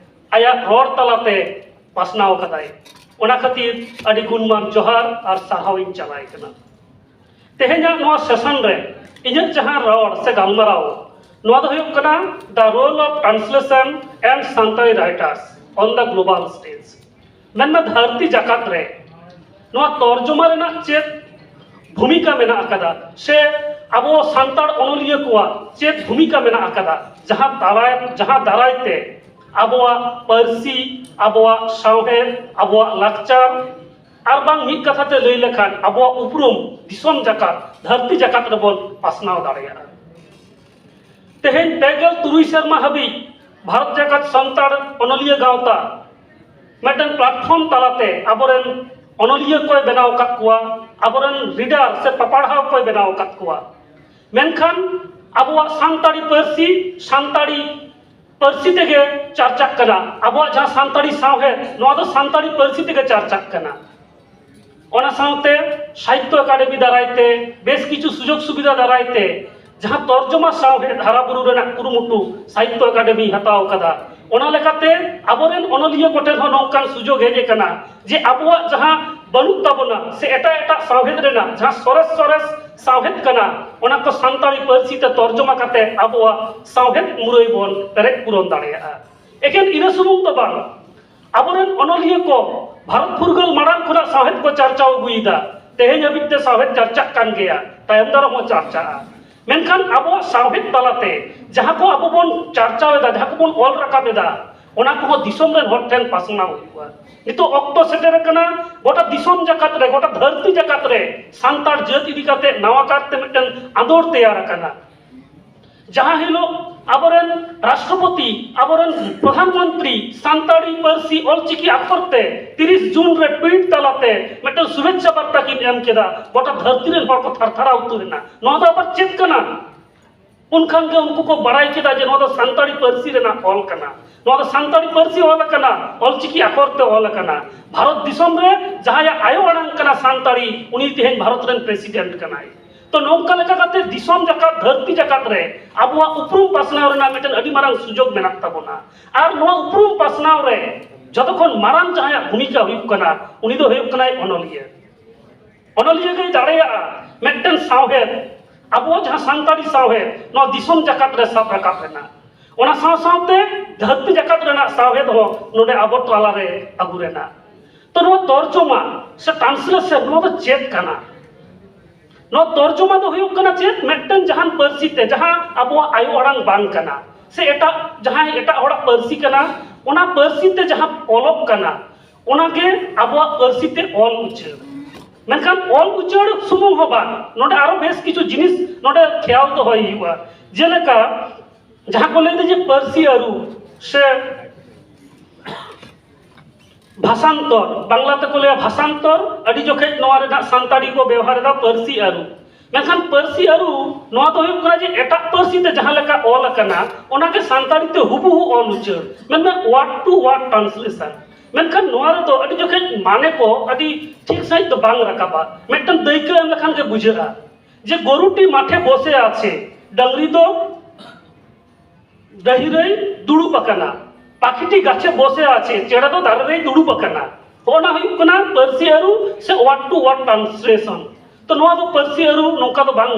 ᱟᱭᱟᱜ ᱨᱚᱲ ᱛᱟᱞᱟᱛᱮ ᱯᱟᱥᱱᱟᱣ ᱠᱟᱫᱟᱭ᱾ ᱚᱱᱟ ᱠᱷᱟᱹᱛᱤᱨ ᱟᱹᱰᱤ ᱜᱩᱱᱢᱟᱱ ᱡᱚᱦᱟᱨ ᱟᱨ ᱥᱟᱨᱦᱟᱣ ᱤᱧ ᱪᱟᱞᱟᱭ ᱠᱟᱱᱟ᱾ ᱛᱮᱦᱮᱧᱟᱜ ᱱᱚᱣᱟ ᱥᱮᱥᱚᱱ ᱨᱮ ᱤᱧᱟᱹᱜ ᱡᱟᱦᱟᱸ ᱨᱚᱲ ᱥᱮ ᱜᱟᱞᱢᱟᱨᱟᱣ, ᱱᱚᱣᱟ ᱫᱚ ᱦᱩᱭᱩᱜ ᱠᱟᱱᱟ The Role of Translation and Santali Writers on the Global Stage᱾ ᱢᱮᱱᱢᱮ, ᱫᱷᱟᱹᱨᱛᱤ ᱡᱟᱠᱟᱛ ᱨᱮ ᱱᱚᱣᱟ ᱛᱚᱨᱡᱚᱢᱟ ᱨᱮᱱᱟᱜ ᱪᱮᱫ ᱵᱷᱩᱢᱤᱠᱟ ᱢᱮᱱᱟᱜ ᱟᱠᱟᱫᱟ, ᱥᱮ ᱟᱵᱚ ᱥᱟᱱᱛᱟᱲ ᱚᱱᱚᱞᱤᱭᱟᱹ ᱠᱚᱣᱟᱜ ᱪᱮᱫ ᱵᱷᱩᱢᱤᱠᱟ ᱢᱮᱱᱟᱜ ᱟᱠᱟᱫᱟ, ᱡᱟᱦᱟᱸ ᱫᱟᱨᱟᱭ ᱡᱟᱦᱟᱸ ᱫᱟᱨᱟᱭ ᱛᱮ ᱟᱵᱚᱣᱟᱜ ᱯᱟᱹᱨᱥᱤ, ᱟᱵᱚᱣᱟᱜ ᱥᱟᱶᱦᱮᱫ, ᱟᱵᱚᱣᱟᱜ ᱞᱟᱠᱪᱟᱨ, ᱟᱨ ᱵᱟᱝ ᱢᱤᱫ ᱠᱟᱛᱷᱟ ᱛᱮ ᱞᱟᱹᱭ ᱞᱮᱠᱷᱟᱱ ᱟᱵᱚᱣᱟᱜ ᱩᱯᱨᱩᱢ ᱫᱤᱥᱚᱢ ᱡᱟᱠᱟᱛ, ᱫᱷᱟᱹᱨᱛᱤ ᱡᱟᱠᱟᱛ ᱨᱮᱵᱚᱱ ᱯᱟᱥᱱᱟᱣ ᱫᱟᱲᱮᱭᱟᱜᱼᱟ᱾ ᱛᱮᱦᱮᱧ ᱯᱮ ᱜᱮᱞ ᱛᱩᱨᱩᱭ ᱥᱮᱨᱢᱟ ᱦᱟᱹᱵᱤᱡ ᱵᱷᱟᱨᱚᱛ ᱡᱟᱠᱟᱛ ᱥᱟᱱᱛᱟᱲ ᱚᱱᱚᱞᱤᱭᱟᱹ ᱜᱟᱶᱛᱟ ᱢᱤᱫᱴᱮᱱ platform ᱛᱟᱞᱟᱛᱮ ᱟᱵᱚᱨᱮᱱ ᱚᱱᱚᱞᱤᱭᱟᱹ ᱠᱚᱭ ᱵᱮᱱᱟᱣ ᱟᱠᱟᱫ ᱠᱚᱣᱟ, ᱟᱵᱚᱨᱮᱱ reader ᱥᱮ ᱯᱟᱯᱟᱲᱦᱟᱣ ᱠᱚᱭ ᱵᱮᱱᱟᱣ ᱟᱠᱟᱫ ᱠᱚᱣᱟ᱾ ᱢᱮᱱᱠᱷᱟᱱ ᱟᱵᱚᱣᱟᱜ ᱥᱟᱱᱛᱟᱲᱤ ᱯᱟᱹᱨᱥᱤ, ᱥᱟᱱᱛᱟᱲᱤ ᱯᱟᱹᱨᱥᱤ ᱛᱮᱜᱮ ᱪᱟᱨᱪᱟᱜ ᱠᱟᱱᱟ᱾ ᱟᱵᱚᱣᱟᱜ ᱡᱟᱦᱟᱸ ᱥᱟᱱᱛᱟᱲᱤ ᱥᱟᱶᱦᱮᱫ, ᱱᱚᱣᱟ ᱫᱚ ᱥᱟᱱᱛᱟᱲᱤ ᱯᱟᱹᱨᱥᱤ ᱛᱮᱜᱮ ᱪᱟᱨᱪᱟᱜ ᱠᱟᱱᱟ᱾ ᱚᱱᱟ ᱥᱟᱶᱛᱮ ᱥᱟᱦᱤᱛᱛᱚ ᱮᱠᱟᱰᱮᱢᱤ ᱫᱟᱨᱟᱭ ᱛᱮ, ᱵᱮᱥ ᱠᱤᱪᱷᱩ ᱥᱩᱡᱳᱜᱽ ᱥᱩᱵᱤᱫᱷᱟ ᱫᱟᱨᱟᱭ ᱛᱮ ᱡᱟᱦᱟᱸ ᱛᱚᱨᱡᱚᱢᱟ ᱥᱟᱶᱦᱮᱫ ᱦᱟᱨᱟ ᱵᱩᱨᱩ ᱨᱮᱱᱟᱜ ᱠᱩᱨᱩᱢᱩᱴᱩ ᱥᱟᱦᱤᱛᱛᱚ ᱮᱠᱟᱰᱮᱢᱤ ᱦᱟᱛᱟᱣ ᱟᱠᱟᱫᱟ, ᱚᱱᱟ ᱞᱮᱠᱟᱛᱮ ᱟᱵᱚᱨᱮᱱ ᱚᱱᱚᱞᱤᱭᱟᱹ ᱠᱚᱴᱷᱮᱱ ᱦᱚᱸ ᱱᱚᱝᱠᱟᱱ ᱥᱩᱡᱳᱜᱽ ᱦᱮᱡ ᱟᱠᱟᱱᱟ ᱡᱮ ᱟᱵᱚᱣᱟᱜ ᱡᱟᱦᱟᱸ ᱵᱟᱹᱱᱩᱜ ᱛᱟᱵᱚᱱᱟ ᱥᱮ ᱮᱴᱟᱜ ᱮᱴᱟᱜ ᱥᱟᱶᱦᱮᱫ ᱨᱮᱱᱟᱜ ᱡᱟᱦᱟᱸ ᱥᱚᱨᱮᱥ ᱥᱚᱨᱮᱥ ᱥᱟᱶᱦᱮᱫ ᱠᱟᱱᱟ, ᱚᱱᱟ ᱠᱚ ᱥᱟᱱᱛᱟᱲᱤ ᱯᱟᱹᱨᱥᱤ ᱛᱮ ᱛᱚᱨᱡᱚᱢᱟ ᱠᱟᱛᱮ ᱟᱵᱚᱣᱟᱜ ᱥᱟᱶᱦᱮᱫ ᱢᱩᱨᱟᱹᱭ ᱵᱚᱱ ᱯᱮᱨᱮᱡ ᱯᱩᱨᱚᱱ ᱫᱟᱲᱮᱭᱟᱜᱼᱟ᱾ ᱮᱠᱮᱱ ᱤᱱᱟᱹ ᱥᱩᱢᱩᱝ ᱫᱚ ᱵᱟᱝ, ᱟᱵᱚᱨᱮᱱ ᱚᱱᱚᱞᱤᱭᱟᱹ ᱠᱚ ᱵᱷᱟᱨᱚᱛ ᱯᱷᱩᱨᱜᱟᱹᱞ ᱢᱟᱲᱟᱝ ᱠᱷᱚᱱᱟᱜ ᱥᱟᱶᱦᱮᱫ ᱠᱚ ᱪᱟᱨᱪᱟᱣ ᱟᱹᱜᱩᱭᱮᱫᱟ, ᱛᱮᱦᱮᱧ ᱦᱟᱹᱵᱤᱡ ᱛᱮ ᱥᱟᱶᱦᱮᱫ ᱪᱟᱨᱪᱟᱜ ᱠᱟᱱ ᱜᱮᱭᱟ, ᱛᱟᱭᱚᱢ ᱫᱟᱨᱟᱢ ᱦᱚᱸ ᱪᱟᱨᱪᱟᱜᱼᱟ᱾ ᱢᱮᱱᱠᱷᱟᱱ ᱟᱵᱚᱣᱟᱜ ᱥᱟᱶᱦᱮᱫ ᱛᱟᱞᱟᱛᱮ ᱡᱟᱦᱟᱸ ᱠᱚ ᱟᱵᱚ ᱵᱚᱱ ᱪᱟᱨᱪᱟᱣ ᱮᱫᱟ, ᱡᱟᱦᱟᱸ ᱠᱚᱵᱚᱱ ᱚᱞ ᱨᱟᱠᱟᱵ ᱮᱫᱟ, ᱚᱱᱟ ᱠᱚᱦᱚᱸ ᱫᱤᱥᱚᱢ ᱨᱮᱱ ᱦᱚᱲ ᱴᱷᱮᱱ ᱯᱟᱥᱱᱟᱣ ᱦᱩᱭᱩᱜᱼᱟ᱾ ᱱᱤᱛᱚᱜ ᱚᱠᱛᱚ ᱥᱮᱴᱮᱨ ᱟᱠᱟᱱᱟ, ᱜᱚᱴᱟ ᱫᱤᱥᱚᱢ ᱡᱟᱠᱟᱛ ᱨᱮ, ᱜᱚᱴᱟ ᱫᱷᱟᱹᱨᱛᱤ ᱡᱟᱠᱟᱛ ᱨᱮ ᱥᱟᱱᱛᱟᱲ ᱡᱟᱹᱛ ᱤᱫᱤ ᱠᱟᱛᱮ ᱱᱟᱣᱟ ᱠᱟᱨᱛᱮ ᱢᱤᱫᱴᱮᱱ ᱟᱸᱫᱳᱲ ᱛᱮᱭᱟᱨ ᱟᱠᱟᱱᱟ᱾ ᱡᱟᱦᱟᱸ ᱦᱤᱞᱳᱜ ᱟᱵᱚᱨᱮᱱ ᱨᱟᱥᱴᱨᱚᱯᱚᱛᱤ, ᱟᱵᱚᱨᱮᱱ ᱯᱨᱚᱫᱷᱟᱱ ᱢᱚᱱᱛᱨᱤ ᱥᱟᱱᱛᱟᱲᱤ ᱯᱟᱹᱨᱥᱤ ᱚᱞᱪᱤᱠᱤ ᱟᱠᱷᱚᱨ ᱛᱮ ᱛᱤᱨᱤᱥ ᱡᱩᱱ ᱨᱮ ᱴᱩᱭᱤᱴ ᱛᱟᱞᱟᱛᱮ ᱢᱤᱫᱴᱮᱱ ᱥᱩᱵᱷᱮᱪᱪᱷᱟ ᱵᱟᱨᱛᱟ ᱠᱤᱱ ᱮᱢ ᱠᱮᱫᱟ, ᱜᱚᱴᱟ ᱫᱷᱟᱹᱨᱛᱤ ᱨᱮᱱ ᱦᱚᱲ ᱠᱚ ᱛᱷᱟᱨ ᱛᱷᱟᱨᱟᱣ ᱩᱛᱟᱹᱨ ᱮᱱᱟ᱾ ᱱᱚᱣᱟ ᱫᱚ ᱟᱵᱟᱨ ᱪᱮᱫ ᱠᱟᱱᱟ? ᱩᱱᱠᱷᱟᱱ ᱜᱮ ᱩᱱᱠᱩ ᱠᱚ ᱵᱟᱲᱟᱭ ᱠᱮᱫᱟ ᱡᱮ ᱱᱚᱣᱟ ᱫᱚ ᱥᱟᱱᱛᱟᱲᱤ ᱯᱟᱹᱨᱥᱤ ᱨᱮᱱᱟᱜ ᱚᱞ ᱠᱟᱱᱟ, ᱱᱚᱣᱟ ᱫᱚ ᱥᱟᱱᱛᱟᱲᱤ ᱯᱟᱹᱨᱥᱤ ᱚᱞ ᱟᱠᱟᱱᱟ, ᱚᱞᱪᱤᱠᱤ ᱟᱠᱷᱚᱨ ᱛᱮ ᱚᱞ ᱟᱠᱟᱱᱟ᱾ ᱵᱷᱟᱨᱚᱛ ᱫᱤᱥᱚᱢ ᱨᱮ ᱡᱟᱦᱟᱸᱭᱟᱜ ᱟᱭᱳ ᱟᱲᱟᱝ ᱠᱟᱱᱟ ᱥᱟᱱᱛᱟᱲᱤ, ᱩᱱᱤ ᱛᱮᱦᱮᱧ ᱵᱷᱟᱨᱚᱛ ᱨᱮᱱ ᱯᱨᱮᱥᱤᱰᱮᱱᱴ ᱠᱟᱱᱟᱭ᱾ ᱛᱚ ᱱᱚᱝᱠᱟ ᱞᱮᱠᱟ ᱠᱟᱛᱮ ᱫᱤᱥᱚᱢ ᱡᱟᱠᱟᱛ, ᱫᱷᱟᱹᱨᱛᱤ ᱡᱟᱠᱟᱛ ᱨᱮ ᱟᱵᱚᱣᱟᱜ ᱩᱯᱨᱩᱢ ᱯᱟᱥᱱᱟᱣ ᱨᱮᱱᱟᱜ ᱢᱤᱫᱴᱮᱱ ᱟᱹᱰᱤ ᱢᱟᱨᱟᱝ ᱥᱩᱡᱳᱜᱽ ᱢᱮᱱᱟᱜ ᱛᱟᱵᱚᱱᱟ᱾ ᱟᱨ ᱱᱚᱣᱟ ᱩᱯᱨᱩᱢ ᱯᱟᱥᱱᱟᱣ ᱨᱮ ᱡᱚᱛᱚ ᱠᱷᱚᱱ ᱢᱟᱨᱟᱝ ᱡᱟᱦᱟᱸᱭᱟᱜ ᱵᱷᱩᱢᱤᱠᱟ ᱦᱩᱭᱩᱜ ᱠᱟᱱᱟ, ᱩᱱᱤ ᱫᱚ ᱦᱩᱭᱩᱜ ᱠᱟᱱᱟᱭ ᱚᱱᱚᱞᱤᱭᱟᱹ᱾ ᱚᱱᱚᱞᱤᱭᱟᱹ ᱜᱮᱭ ᱫᱟᱲᱮᱭᱟᱜᱼᱟ ᱢᱤᱫᱴᱮᱱ ᱥᱟᱶᱦᱮᱫ, ᱟᱵᱚ ᱡᱟᱦᱟᱸ ᱥᱟᱱᱛᱟᱲᱤ ᱥᱟᱶᱦᱮᱫ, ᱱᱚᱣᱟ ᱫᱤᱥᱚᱢ ᱡᱟᱠᱟᱛ ᱨᱮ ᱥᱟᱵ ᱨᱟᱠᱟᱵ ᱨᱮᱱᱟᱜ᱾ ᱚᱱᱟ ᱥᱟᱶ ᱥᱟᱶᱛᱮ ᱫᱷᱟᱹᱨᱛᱤ ᱡᱟᱠᱟᱛ ᱨᱮᱱᱟᱜ ᱥᱟᱶᱦᱮᱫ ᱦᱚᱸ ᱱᱚᱰᱮ ᱟᱵᱚ ᱛᱟᱞᱟᱨᱮ ᱟᱹᱜᱩ ᱨᱮᱱᱟᱜ᱾ ᱛᱚ ᱱᱚᱣᱟ ᱛᱚᱨᱡᱚᱢᱟ ᱥᱮ ᱴᱨᱟᱱᱥᱞᱮᱥᱚᱱ, ᱱᱚᱣᱟ ᱫᱚ ᱪᱮᱫ ᱠᱟᱱᱟ? ᱱᱚᱣᱟ ᱛᱚᱨᱡᱚᱢᱟ ᱫᱚ ᱦᱩᱭᱩᱜ ᱠᱟᱱᱟ ᱪᱮᱫ? ᱢᱤᱫᱴᱮᱱ ᱡᱟᱦᱟᱱ ᱯᱟᱹᱨᱥᱤ ᱛᱮ, ᱡᱟᱦᱟᱸ ᱟᱵᱚᱣᱟᱜ ᱟᱭᱳ ᱟᱲᱟᱝ ᱵᱟᱝ ᱠᱟᱱᱟ, ᱥᱮ ᱮᱴᱟᱜ, ᱡᱟᱦᱟᱸᱭ ᱮᱴᱟᱜ ᱦᱚᱲᱟᱜ ᱯᱟᱹᱨᱥᱤ ᱠᱟᱱᱟ, ᱚᱱᱟ ᱯᱟᱹᱨᱥᱤ ᱛᱮ ᱡᱟᱦᱟᱸ ᱚᱞᱚᱜ ᱠᱟᱱᱟ, ᱚᱱᱟᱜᱮ ᱟᱵᱚᱣᱟᱜ ᱯᱟᱹᱨᱥᱤ ᱛᱮ ᱚᱞ ᱩᱪᱟᱹᱲ᱾ ᱢᱮᱱᱠᱷᱟᱱ ᱚᱞ ᱩᱪᱟᱹᱲ ᱥᱩᱢᱩᱝ ᱦᱚᱸ ᱵᱟᱝ, ᱱᱚᱰᱮ ᱟᱨᱚ ᱵᱮᱥ ᱠᱤᱪᱷᱩ ᱡᱤᱱᱤᱥ ᱱᱚᱰᱮ ᱠᱷᱮᱭᱟᱞ ᱫᱚᱦᱚᱭ ᱦᱩᱭᱩᱜᱼᱟ᱾ ᱡᱮᱞᱮᱠᱟ ᱡᱟᱦᱟᱸ ᱠᱚ ᱞᱟᱹᱭᱫᱟ ᱡᱮ ᱯᱟᱹᱨᱥᱤ ᱟᱹᱨᱩ ᱥᱮ ᱵᱷᱟᱥᱟᱱᱛᱚᱨ, ᱵᱟᱝᱞᱟ ᱛᱮᱠᱚ ᱞᱟᱹᱭᱟ ᱵᱷᱟᱥᱟᱱᱛᱚᱨ, ᱟᱹᱰᱤ ᱡᱚᱠᱷᱮᱡ ᱱᱚᱣᱟ ᱨᱮᱱᱟᱜ ᱥᱟᱱᱛᱟᱲᱤ ᱠᱚ ᱵᱮᱣᱦᱟᱨ ᱮᱫᱟ ᱯᱟᱹᱨᱥᱤ ᱟᱹᱨᱩ᱾ ᱢᱮᱱᱠᱷᱟᱱ ᱯᱟᱹᱨᱥᱤ ᱟᱹᱨᱩ ᱱᱚᱣᱟ ᱫᱚ ᱦᱩᱭᱩᱜ ᱠᱟᱱᱟ ᱡᱮ ᱮᱴᱟᱜ ᱯᱟᱹᱨᱥᱤ ᱛᱮ ᱡᱟᱦᱟᱸ ᱞᱮᱠᱟ ᱚᱞ ᱟᱠᱟᱱᱟ, ᱚᱱᱟᱜᱮ ᱥᱟᱱᱛᱟᱲᱤ ᱛᱮ ᱦᱩᱵᱩᱦᱩ ᱚᱞ ᱩᱪᱟᱹᱲ, ᱢᱮᱱᱢᱮ word to word translation᱾ ᱢᱮᱱᱠᱷᱟᱱ ᱱᱚᱣᱟ ᱨᱮᱫᱚ ᱟᱹᱰᱤ ᱡᱚᱠᱷᱮᱡ ᱢᱟᱱᱮ ᱠᱚ ᱟᱹᱰᱤ ᱴᱷᱤᱠ ᱥᱟᱺᱦᱤᱡ ᱫᱚ ᱵᱟᱝ ᱨᱟᱠᱟᱵᱟ᱾ ᱢᱤᱫᱴᱟᱝ ᱫᱟᱹᱭᱠᱟᱹ ᱮᱢ ᱞᱮᱠᱷᱟᱱ ᱜᱮ ᱵᱩᱡᱷᱟᱹᱜᱼᱟ ᱡᱮ ᱜᱚᱨᱩᱴᱤ ᱢᱟᱴᱷᱮ ᱵᱚᱥᱮ ᱟᱪᱷᱮ, ᱰᱟᱹᱝᱨᱤ ᱫᱚ ᱰᱟᱹᱦᱤ ᱨᱮᱭ ᱫᱩᱲᱩᱵ ᱟᱠᱟᱱᱟ, ᱯᱟᱠᱷᱤᱴᱤ ᱜᱟᱪᱷᱮ ᱵᱚᱥᱮ ᱟᱪᱷᱮ, ᱪᱮᱬᱮ ᱫᱚ ᱫᱟᱨᱮ ᱨᱮᱭ ᱫᱩᱲᱩᱵ ᱟᱠᱟᱱᱟ᱾ ᱦᱚᱸᱜᱼᱚ ᱱᱟ ᱦᱩᱭᱩᱜ ᱠᱟᱱᱟ ᱯᱟᱹᱨᱥᱤ ᱟᱹᱨᱩ ᱥᱮ word to word translation᱾ ᱛᱚ ᱱᱚᱣᱟ ᱫᱚ ᱯᱟᱹᱨᱥᱤ ᱟᱹᱨᱩ ᱱᱚᱝᱠᱟ ᱫᱚ ᱵᱟᱝ,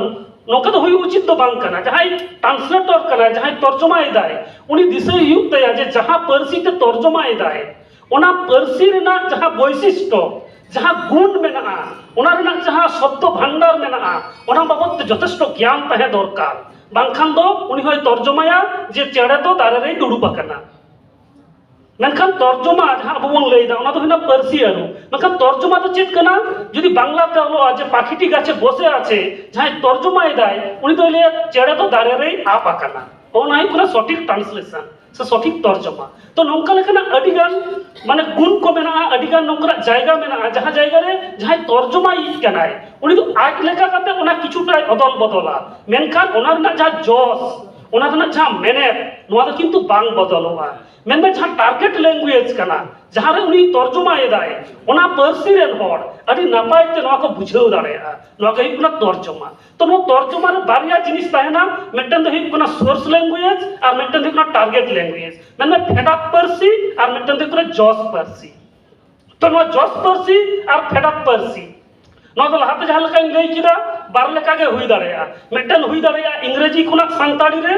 ᱱᱚᱝᱠᱟ ᱫᱚ ᱦᱩᱭ ᱩᱪᱤᱛ ᱫᱚ ᱵᱟᱝ ᱠᱟᱱᱟ᱾ ᱡᱟᱦᱟᱸᱭ ᱴᱨᱟᱱᱥᱞᱮᱴᱚᱨ ᱠᱟᱱᱟᱭ, ᱡᱟᱦᱟᱸᱭ ᱛᱚᱨᱡᱚᱢᱟᱭᱮᱫᱟᱭ, ᱩᱱᱤ ᱫᱤᱥᱟᱹᱭ ᱦᱩᱭᱩᱜ ᱛᱟᱭᱟ ᱡᱮ ᱡᱟᱦᱟᱸ ᱯᱟᱹᱨᱥᱤ ᱛᱮ ᱛᱚᱨᱡᱚᱢᱟᱭᱮᱫᱟᱭ, ᱚᱱᱟ ᱯᱟᱹᱨᱥᱤ ᱨᱮᱱᱟᱜ ᱡᱟᱦᱟᱸ ᱵᱳᱭᱥᱤᱥᱴᱚ, ᱡᱟᱦᱟᱸ ᱜᱩᱱ ᱢᱮᱱᱟᱜᱼᱟ, ᱚᱱᱟ ᱨᱮᱱᱟᱜ ᱡᱟᱦᱟᱸ ᱥᱚᱵᱫᱚ ᱵᱷᱟᱱᱰᱟᱨ ᱢᱮᱱᱟᱜᱼᱟ, ᱚᱱᱟ ᱵᱟᱵᱚᱫ ᱛᱮ ᱡᱚᱛᱷᱮᱥᱴᱚ ᱜᱮᱭᱟᱱ ᱛᱟᱦᱮᱸ ᱫᱚᱨᱠᱟᱨ᱾ ᱵᱟᱝᱠᱷᱟᱱ ᱫᱚ ᱩᱱᱤ ᱦᱚᱸᱭ ᱛᱚᱨᱡᱚᱢᱟᱭᱟ ᱡᱮ ᱪᱮᱬᱮ ᱫᱚ ᱫᱟᱨᱮ ᱨᱮᱭ ᱫᱩᱲᱩᱵ ᱟᱠᱟᱱᱟ᱾ ᱢᱮᱱᱠᱷᱟᱱ ᱛᱚᱨᱡᱚᱢᱟ ᱡᱟᱦᱟᱸ ᱟᱵᱚ ᱵᱚᱱ ᱞᱟᱹᱭᱫᱟ, ᱚᱱᱟ ᱫᱚ ᱦᱩᱭᱱᱟ ᱯᱟᱹᱨᱥᱤ ᱟᱹᱨᱩ᱾ ᱢᱮᱱᱠᱷᱟᱱ ᱛᱚᱨᱡᱚᱢᱟ ᱫᱚ ᱪᱮᱫ ᱠᱟᱱᱟ? ᱡᱩᱫᱤ ᱵᱟᱝᱞᱟ ᱛᱮ ᱚᱞᱚᱜᱼᱟ ᱡᱮ "ᱯᱟᱠᱷᱤᱴᱤ ᱜᱟᱪᱷᱮ ᱵᱚᱥᱮ ᱟᱪᱷᱮ", ᱡᱟᱦᱟᱸᱭ ᱛᱚᱨᱡᱚᱢᱟᱭᱮᱫᱟᱭ, ᱩᱱᱤ ᱫᱚᱭ ᱞᱟᱹᱭᱟ, "ᱪᱮᱬᱮ ᱫᱚ ᱫᱟᱨᱮ ᱨᱮᱭ ᱟᱵ ᱟᱠᱟᱱᱟ"᱾ ᱚᱱᱟ ᱦᱩᱭᱩᱜ ᱠᱟᱱᱟ ᱥᱚᱴᱷᱤᱠ ᱴᱨᱟᱱᱥᱞᱮᱥᱚᱱ ᱥᱮ ᱥᱚᱴᱷᱤᱠ ᱛᱚᱨᱡᱚᱢᱟ᱾ ᱛᱚ, ᱱᱚᱝᱠᱟ ᱞᱮᱠᱟᱱᱟᱜ ᱟᱹᱰᱤᱜᱟᱱ, ᱢᱟᱱᱮ, ᱜᱩᱱ ᱠᱚ ᱢᱮᱱᱟᱜᱼᱟ, ᱟᱹᱰᱤᱜᱟᱱ ᱱᱚᱝᱠᱟᱱᱟᱜ ᱡᱟᱭᱜᱟ ᱢᱮᱱᱟᱜᱼᱟ, ᱡᱟᱦᱟᱸ ᱡᱟᱭᱜᱟ ᱨᱮ ᱡᱟᱦᱟᱸᱭ ᱛᱚᱨᱡᱚᱢᱟᱭᱤᱡ ᱠᱟᱱᱟᱭ, ᱩᱱᱤ ᱫᱚ ᱟᱡ ᱞᱮᱠᱟ ᱠᱟᱛᱮ ᱚᱱᱟ ᱠᱤᱪᱷᱩᱴᱟᱭ ᱚᱫᱚᱞ ᱵᱚᱫᱚᱞᱟ, ᱢᱮᱱᱠᱷᱟᱱ ᱚᱱᱟ ᱨᱮᱱᱟᱜ ᱡᱟᱦᱟᱸ ᱡᱚᱥ, ᱚᱱᱟ ᱨᱮᱱᱟᱜ ᱡᱟᱦᱟᱸ ᱢᱮᱱᱮᱛ, ᱱᱚᱣᱟ ᱫᱚ ᱠᱤᱱᱛᱩ ᱵᱟᱝ ᱵᱚᱫᱚᱞᱚᱜᱼᱟ᱾ ᱢᱮᱱᱢᱮ ᱡᱟᱦᱟᱸ ᱴᱟᱨᱜᱮᱴ ᱞᱮᱝᱜᱩᱭᱮᱡᱽ ᱠᱟᱱᱟ, ᱡᱟᱦᱟᱸ ᱨᱮ ᱩᱱᱤ ᱛᱚᱨᱡᱚᱢᱟᱭᱮᱫᱟᱭ, ᱚᱱᱟ ᱯᱟᱹᱨᱥᱤ ᱨᱮᱱ ᱦᱚᱲ ᱟᱹᱰᱤ ᱱᱟᱯᱟᱭ ᱛᱮ ᱱᱚᱣᱟ ᱠᱚ ᱵᱩᱡᱷᱟᱹᱣ ᱫᱟᱲᱮᱭᱟᱜᱼᱟ᱾ ᱱᱚᱣᱟ ᱜᱮ ᱦᱩᱭᱩᱜ ᱠᱟᱱᱟ ᱛᱚᱨᱡᱚᱢᱟ᱾ ᱛᱚ, ᱱᱚᱣᱟ ᱛᱚᱨᱡᱚᱢᱟ ᱨᱮ ᱵᱟᱨᱭᱟ ᱡᱤᱱᱤᱥ ᱛᱟᱦᱮᱱᱟ, ᱢᱤᱫᱴᱮᱱ ᱫᱚ ᱦᱩᱭᱩᱜ ᱠᱟᱱᱟ ᱥᱳᱨᱥ ᱞᱮᱝᱜᱩᱭᱮᱡᱽ ᱟᱨ ᱢᱤᱫᱴᱮᱱ ᱫᱚ ᱦᱩᱭᱩᱜ ᱠᱟᱱᱟ ᱴᱟᱨᱜᱮᱴ ᱞᱮᱝᱜᱩᱭᱮᱡᱽ᱾ ᱢᱮᱱᱢᱮ ᱯᱷᱮᱰᱟᱛ ᱯᱟᱹᱨᱥᱤ ᱟᱨ ᱢᱤᱫᱴᱮᱱ ᱫᱚ ᱦᱩᱭᱩᱜ ᱠᱟᱱᱟ ᱡᱚᱥ ᱯᱟᱹᱨᱥᱤ᱾ ᱛᱚ, ᱱᱚᱣᱟ ᱡᱚᱥ ᱯᱟᱹᱨᱥᱤ ᱟᱨ ᱯᱷᱮᱰᱟᱛ ᱯᱟᱹᱨᱥᱤ, ᱱᱚᱣᱟ ᱫᱚ ᱞᱟᱦᱟᱛᱮ ᱡᱟᱦᱟᱸ ᱞᱮᱠᱟᱧ ᱞᱟᱹᱭ ᱠᱮᱫᱟ, ᱵᱟᱨ ᱞᱮᱠᱟ ᱜᱮ ᱦᱩᱭ ᱫᱟᱲᱮᱭᱟᱜᱼᱟ᱾ ᱢᱤᱫᱴᱮᱱ ᱦᱩᱭ ᱫᱟᱲᱮᱭᱟᱜᱼᱟ ᱤᱝᱨᱮᱡᱤ ᱠᱷᱚᱱᱟᱜ ᱥᱟᱱᱛᱟᱲᱤ ᱨᱮ,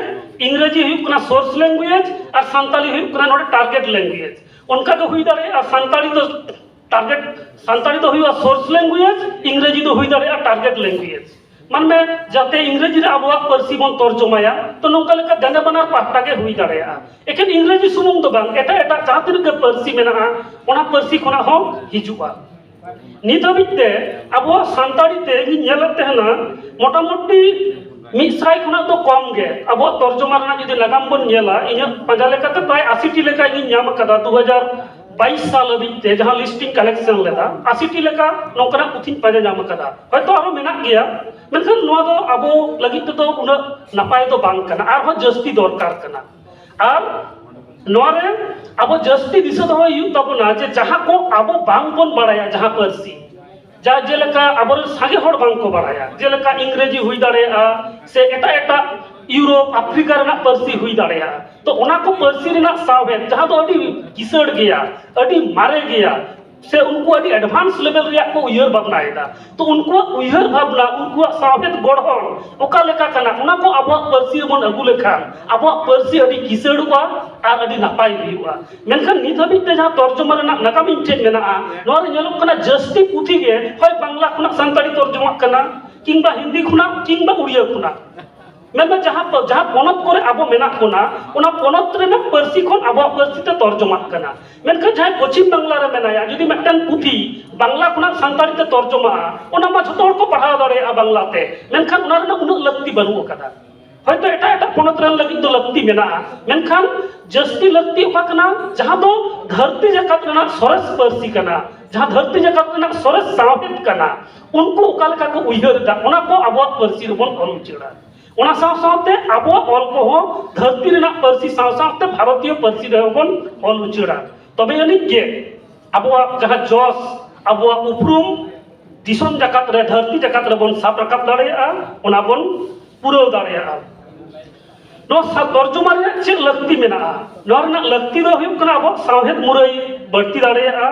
ᱤᱝᱨᱮᱡᱤ ᱦᱩᱭᱩᱜ ᱠᱟᱱᱟ ᱥᱳᱨᱥ ᱞᱮᱝᱜᱩᱭᱮᱡᱽ ᱟᱨ ᱥᱟᱱᱛᱟᱲᱤ ᱦᱩᱭᱩᱜ ᱠᱟᱱᱟ ᱱᱚᱰᱮ ᱴᱟᱨᱜᱮᱴ ᱞᱮᱝᱜᱩᱭᱮᱡᱽ᱾ ᱚᱱᱠᱟ ᱜᱮ ᱦᱩᱭ ᱫᱟᱲᱮᱭᱟᱜᱼᱟ ᱥᱟᱱᱛᱟᱲᱤ ᱫᱚ ᱴᱟᱨᱜᱮᱴ, ᱥᱟᱱᱛᱟᱲᱤ ᱫᱚ ᱦᱩᱭᱩᱜᱼᱟ ᱥᱳᱨᱥ ᱞᱮᱝᱜᱩᱭᱮᱡᱽ, ᱤᱝᱨᱮᱡᱤ ᱫᱚ ᱦᱩᱭ ᱫᱟᱲᱮᱭᱟᱜᱼᱟ ᱴᱟᱨᱜᱮᱴ ᱞᱮᱝᱜᱩᱭᱮᱡᱽ᱾ ᱢᱟᱱᱢᱮ ᱡᱟᱛᱮ ᱤᱝᱨᱮᱡᱤ ᱨᱮ ᱟᱵᱚᱣᱟᱜ ᱯᱟᱹᱨᱥᱤ ᱵᱚᱱ ᱛᱚᱨᱡᱚᱢᱟᱭᱟ, ᱛᱚ, ᱱᱚᱝᱠᱟ ᱞᱮᱠᱟ ᱫᱮᱱᱮ ᱵᱟᱱᱟᱨ ᱯᱟᱦᱴᱟ ᱜᱮ ᱦᱩᱭ ᱫᱟᱲᱮᱭᱟᱜᱼᱟ᱾ ᱮᱠᱮᱱ ᱤᱝᱨᱮᱡᱤ ᱥᱩᱢᱩᱝ ᱫᱚ ᱵᱟᱝ, ᱮᱴᱟᱜ ᱮᱴᱟᱜ ᱡᱟᱦᱟᱸ ᱛᱤᱱᱟᱹᱜ ᱜᱮ ᱯᱟᱹᱨᱥᱤ ᱢᱮᱱᱟᱜᱼᱟ, ᱚᱱᱟ ᱯᱟᱹᱨᱥᱤ ᱠᱷᱚᱱᱟᱜ ᱦᱚᱸ ᱦᱤᱡᱩᱜᱼᱟ᱾ ᱱᱤᱛ ᱦᱟᱹᱵᱤᱡ ᱛᱮ ᱟᱵᱚᱣᱟᱜ ᱥᱟᱱᱛᱟᱲᱤ ᱛᱮ ᱤᱧ ᱧᱮᱞᱮᱫ ᱛᱟᱦᱮᱱᱟ, ᱢᱚᱴᱟᱢᱩᱴᱤ ᱢᱤᱫ ᱥᱟᱭ ᱠᱷᱚᱱᱟᱜ ᱫᱚ ᱠᱚᱢ ᱜᱮ ᱟᱵᱚᱣᱟᱜ ᱛᱚᱨᱡᱚᱢᱟ ᱨᱮᱱᱟᱜ ᱡᱩᱫᱤ ᱱᱟᱜᱟᱢ ᱵᱚᱱ ᱧᱮᱞᱟ, ᱤᱧᱟᱹᱜ ᱯᱟᱸᱡᱟ ᱞᱮᱠᱟᱛᱮ ᱯᱨᱟᱭ ᱟᱥᱤᱴᱤ ᱞᱮᱠᱟ ᱤᱧ ᱧᱟᱢ ᱟᱠᱟᱫᱟ᱾ ᱫᱩ ᱦᱟᱡᱟᱨ ᱵᱟᱭᱤᱥ ᱥᱟᱞ ᱦᱟᱹᱵᱤᱡ ᱛᱮ ᱡᱟᱦᱟᱸ ᱞᱤᱥᱴᱤᱧ ᱠᱟᱞᱮᱠᱥᱚᱱ ᱞᱮᱫᱟ, ᱟᱥᱤᱴᱤ ᱞᱮᱠᱟ ᱱᱚᱝᱠᱟᱱᱟᱜ ᱯᱩᱛᱷᱤᱧ ᱯᱟᱸᱡᱟ ᱧᱟᱢ ᱟᱠᱟᱫᱟ᱾ ᱦᱚᱭᱛᱳ ᱟᱨᱦᱚᱸ ᱢᱮᱱᱟᱜ ᱜᱮᱭᱟ, ᱢᱮᱱᱠᱷᱟᱱ ᱱᱚᱣᱟ ᱫᱚ ᱟᱵᱚ ᱞᱟᱹᱜᱤᱫ ᱛᱮᱫᱚ ᱩᱱᱟᱹᱜ ᱱᱟᱯᱟᱭ ᱫᱚ ᱵᱟᱝ ᱠᱟᱱᱟ, ᱟᱨᱦᱚᱸ ᱡᱟᱹᱥᱛᱤ ᱫᱚᱨᱠᱟᱨ ᱠᱟᱱᱟ᱾ ᱟᱨ ᱱᱚᱣᱟ ᱨᱮ ᱟᱵᱚ ᱡᱟᱹᱥᱛᱤ ᱫᱤᱥᱟᱹ ᱫᱚᱦᱚᱭ ᱦᱩᱭᱩᱜ ᱛᱟᱵᱚᱱᱟ ᱡᱮ ᱡᱟᱦᱟᱸ ᱠᱚ ᱟᱵᱚ ᱵᱟᱝ ᱵᱚᱱ ᱵᱟᱲᱟᱭᱟ, ᱡᱟᱦᱟᱸ ᱯᱟᱹᱨᱥᱤ, ᱡᱟ ᱡᱮᱞᱮᱠᱟ ᱟᱵᱚᱨᱮᱱ ᱥᱟᱸᱜᱮ ᱦᱚᱲ ᱵᱟᱝ ᱠᱚ ᱵᱟᱲᱟᱭᱟ, ᱡᱮᱞᱮᱠᱟ ᱤᱝᱨᱮᱡᱤ ᱦᱩᱭ ᱫᱟᱲᱮᱭᱟᱜᱼᱟ ᱥᱮ ᱮᱴᱟᱜ ᱮᱴᱟᱜ ᱤᱭᱩᱨᱳᱯ, ᱟᱯᱷᱨᱤᱠᱟ ᱨᱮᱱᱟᱜ ᱯᱟᱹᱨᱥᱤ ᱦᱩᱭ ᱫᱟᱲᱮᱭᱟᱜᱼᱟ᱾ ᱛᱚ, ᱚᱱᱟ ᱠᱚ ᱯᱟᱹᱨᱥᱤ ᱨᱮᱱᱟᱜ ᱥᱟᱶᱦᱮᱫ, ᱡᱟᱦᱟᱸ ᱫᱚ ᱟᱹᱰᱤ ᱠᱤᱥᱟᱹᱬ ᱜᱮᱭᱟ, ᱟᱹᱰᱤ ᱢᱟᱨᱮ ᱜᱮᱭᱟ, ᱥᱮ ᱩᱱᱠᱩ ᱟᱹᱰᱤ ᱮᱰᱵᱷᱟᱱᱥ ᱞᱮᱵᱮᱞ ᱨᱮᱭᱟᱜ ᱠᱚ ᱩᱭᱦᱟᱹᱨ ᱵᱷᱟᱵᱽᱱᱟᱭᱮᱫᱟ, ᱛᱚ, ᱩᱱᱠᱩᱣᱟᱜ ᱩᱭᱦᱟᱹᱨ ᱵᱷᱟᱵᱽᱱᱟ, ᱩᱱᱠᱩᱣᱟᱜ ᱥᱟᱶᱦᱮᱫ ᱜᱚᱲᱦᱚᱱ ᱚᱠᱟ ᱞᱮᱠᱟ ᱠᱟᱱᱟ, ᱚᱱᱟ ᱠᱚ ᱟᱵᱚᱣᱟᱜ ᱯᱟᱹᱨᱥᱤ ᱨᱮᱵᱚᱱ ᱟᱹᱜᱩ ᱞᱮᱠᱷᱟᱱ ᱟᱵᱚᱣᱟᱜ ᱯᱟᱹᱨᱥᱤ ᱟᱹᱰᱤ ᱠᱤᱥᱟᱹᱬᱚᱜᱼᱟ ᱟᱨ ᱟᱹᱰᱤ ᱱᱟᱯᱟᱭ ᱦᱩᱭᱩᱜᱼᱟ᱾ ᱢᱮᱱᱠᱷᱟᱱ ᱱᱤᱛ ᱦᱟᱹᱵᱤᱡ ᱛᱮ ᱡᱟᱦᱟᱸ ᱛᱚᱨᱡᱚᱢᱟ ᱨᱮᱱᱟᱜ ᱱᱟᱜᱟᱢ ᱤᱧ ᱴᱷᱮᱱ ᱢᱮᱱᱟᱜᱼᱟ, ᱱᱚᱣᱟ ᱨᱮ ᱧᱮᱞᱚᱜ ᱠᱟᱱᱟ ᱡᱟᱹᱥᱛᱤ ᱯᱩᱛᱷᱤ ᱜᱮ ᱦᱳᱭ ᱵᱟᱝᱞᱟ ᱠᱷᱚᱱᱟᱜ ᱥᱟᱱᱛᱟᱲᱤ ᱛᱚᱨᱡᱚᱢᱟᱜ ᱠᱟᱱᱟ, ᱠᱤᱝᱵᱟ ᱦᱤᱱᱫᱤ ᱠᱷᱚᱱᱟᱜ, ᱠᱤᱝᱵᱟ ᱩᱲᱤᱭᱟ ᱠᱷᱚᱱᱟᱜ᱾ ᱢᱮᱱᱫᱚ ᱡᱟᱦᱟᱸ ᱯᱚ-, ᱡᱟᱦᱟᱸ ᱯᱚᱱᱚᱛ ᱠᱚᱨᱮ ᱟᱵᱚ ᱢᱮᱱᱟᱜ ᱵᱚᱱᱟ, ᱚᱱᱟ ᱯᱚᱱᱚᱛ ᱨᱮᱱᱟᱜ ᱯᱟᱹᱨᱥᱤ ᱠᱷᱚᱱ ᱟᱵᱚᱣᱟᱜ ᱯᱟᱹᱨᱥᱤ ᱛᱮ ᱛᱚᱨᱡᱚᱢᱟᱜ ᱠᱟᱱᱟ᱾ ᱢᱮᱱᱠᱷᱟᱱ ᱡᱟᱦᱟᱸᱭ ᱯᱚᱪᱷᱤᱢ ᱵᱟᱝᱞᱟ ᱨᱮ ᱢᱮᱱᱟᱭᱟ, ᱡᱩᱫᱤ ᱢᱤᱫᱴᱟᱝ ᱯᱩᱛᱷᱤ ᱵᱟᱝᱞᱟ ᱠᱷᱚᱱᱟᱜ ᱥᱟᱱᱛᱟᱲᱤ ᱛᱮ ᱛᱚᱨᱡᱚᱢᱟᱜᱼᱟ, ᱚᱱᱟ ᱢᱟ ᱡᱷᱚᱛᱚ ᱦᱚᱲ ᱠᱚ ᱯᱟᱲᱦᱟᱣ ᱫᱟᱲᱮᱭᱟᱜᱼᱟ ᱵᱟᱝᱞᱟᱛᱮ, ᱢᱮᱱᱠᱷᱟᱱ ᱚᱱᱟ ᱨᱮᱱᱟᱜ ᱩᱱᱟᱹᱜ ᱞᱟᱹᱠᱛᱤ ᱵᱟᱹᱱᱩᱜ ᱟᱠᱟᱫᱟ᱾ ᱦᱚᱭᱛᱳ ᱮᱴᱟᱜ ᱮᱴᱟᱜ ᱯᱚᱱᱚᱛ ᱨᱮᱱ ᱞᱟᱹᱜᱤᱫ ᱫᱚ ᱞᱟᱹᱠᱛᱤ ᱢᱮᱱᱟᱜᱼᱟ, ᱢᱮᱱᱠᱷᱟᱱ ᱡᱟᱹᱥᱛᱤ ᱞᱟᱹᱠᱛᱤ ᱚᱠᱟ ᱠᱟᱱᱟ? ᱡᱟᱦᱟᱸ ᱫᱚ ᱫᱷᱟᱹᱨᱛᱤ ᱡᱟᱠᱟᱛ ᱨᱮᱱᱟᱜ ᱥᱚᱨᱮᱥ ᱯᱟᱹᱨᱥᱤ ᱠᱟᱱᱟ, ᱡᱟᱦᱟᱸ ᱫᱷᱟᱹᱨᱛᱤ ᱡᱟᱠᱟᱛ ᱨᱮᱱᱟᱜ ᱥᱚᱨᱮᱥ ᱥᱟᱶᱦᱮᱫ ᱠᱟᱱᱟ, ᱩᱱᱠᱩ ᱚᱠᱟ ᱞᱮᱠᱟ ᱠᱚ ᱩᱭᱦᱟᱹᱨ ᱮᱫᱟ, ᱚᱱᱟ ᱠᱚ ᱟᱵᱚᱣᱟᱜ ᱯᱟᱹᱨᱥᱤ ᱨᱮᱵᱚᱱ ᱚᱞ ᱩᱪᱟᱹᱲᱟ᱾ ᱚᱱᱟ ᱥᱟᱶ ᱥᱟᱶᱛᱮ ᱟᱵᱚᱣᱟᱜ ᱚᱞ ᱠᱚᱦᱚᱸ ᱫᱷᱟᱹᱨᱛᱤ ᱨᱮᱱᱟᱜ ᱯᱟᱹᱨᱥᱤ ᱥᱟᱶ ᱥᱟᱶᱛᱮ ᱵᱷᱟᱨᱚᱛᱤᱭᱚ ᱯᱟᱹᱨᱥᱤ ᱨᱮᱦᱚᱸ ᱵᱚᱱ ᱚᱞ ᱩᱪᱟᱹᱲᱟ᱾ ᱛᱚᱵᱮ ᱟᱹᱱᱤᱡ ᱜᱮ ᱟᱵᱚᱣᱟᱜ ᱡᱟᱦᱟᱸ ᱡᱚᱥ, ᱟᱵᱚᱣᱟᱜ ᱩᱯᱨᱩᱢ ᱫᱤᱥᱚᱢ ᱡᱟᱠᱟᱛ ᱨᱮ, ᱫᱷᱟᱹᱨᱛᱤ ᱡᱟᱠᱟᱛ ᱨᱮᱵᱚᱱ ᱥᱟᱵ ᱨᱟᱠᱟᱵ ᱫᱟᱲᱮᱭᱟᱜᱼᱟ, ᱚᱱᱟ ᱵᱚᱱ ᱯᱩᱨᱟᱹᱣ ᱫᱟᱲᱮᱭᱟᱜᱼᱟ᱾ ᱱᱚᱣᱟ ᱥᱟ-, ᱛᱚᱨᱡᱚᱢᱟ ᱨᱮᱭᱟᱜ ᱪᱮᱫ ᱞᱟᱹᱠᱛᱤ ᱢᱮᱱᱟᱜᱼᱟ? ᱱᱚᱣᱟ ᱨᱮᱱᱟᱜ ᱞᱟᱹᱠᱛᱤ ᱫᱚ ᱦᱩᱭᱩᱜ ᱠᱟᱱᱟ ᱟᱵᱚᱣᱟᱜ ᱥᱟᱶᱦᱮᱫ ᱢᱩᱨᱟᱹᱭ ᱵᱟᱹᱲᱛᱤ ᱫᱟᱲᱮᱭᱟᱜᱼᱟ,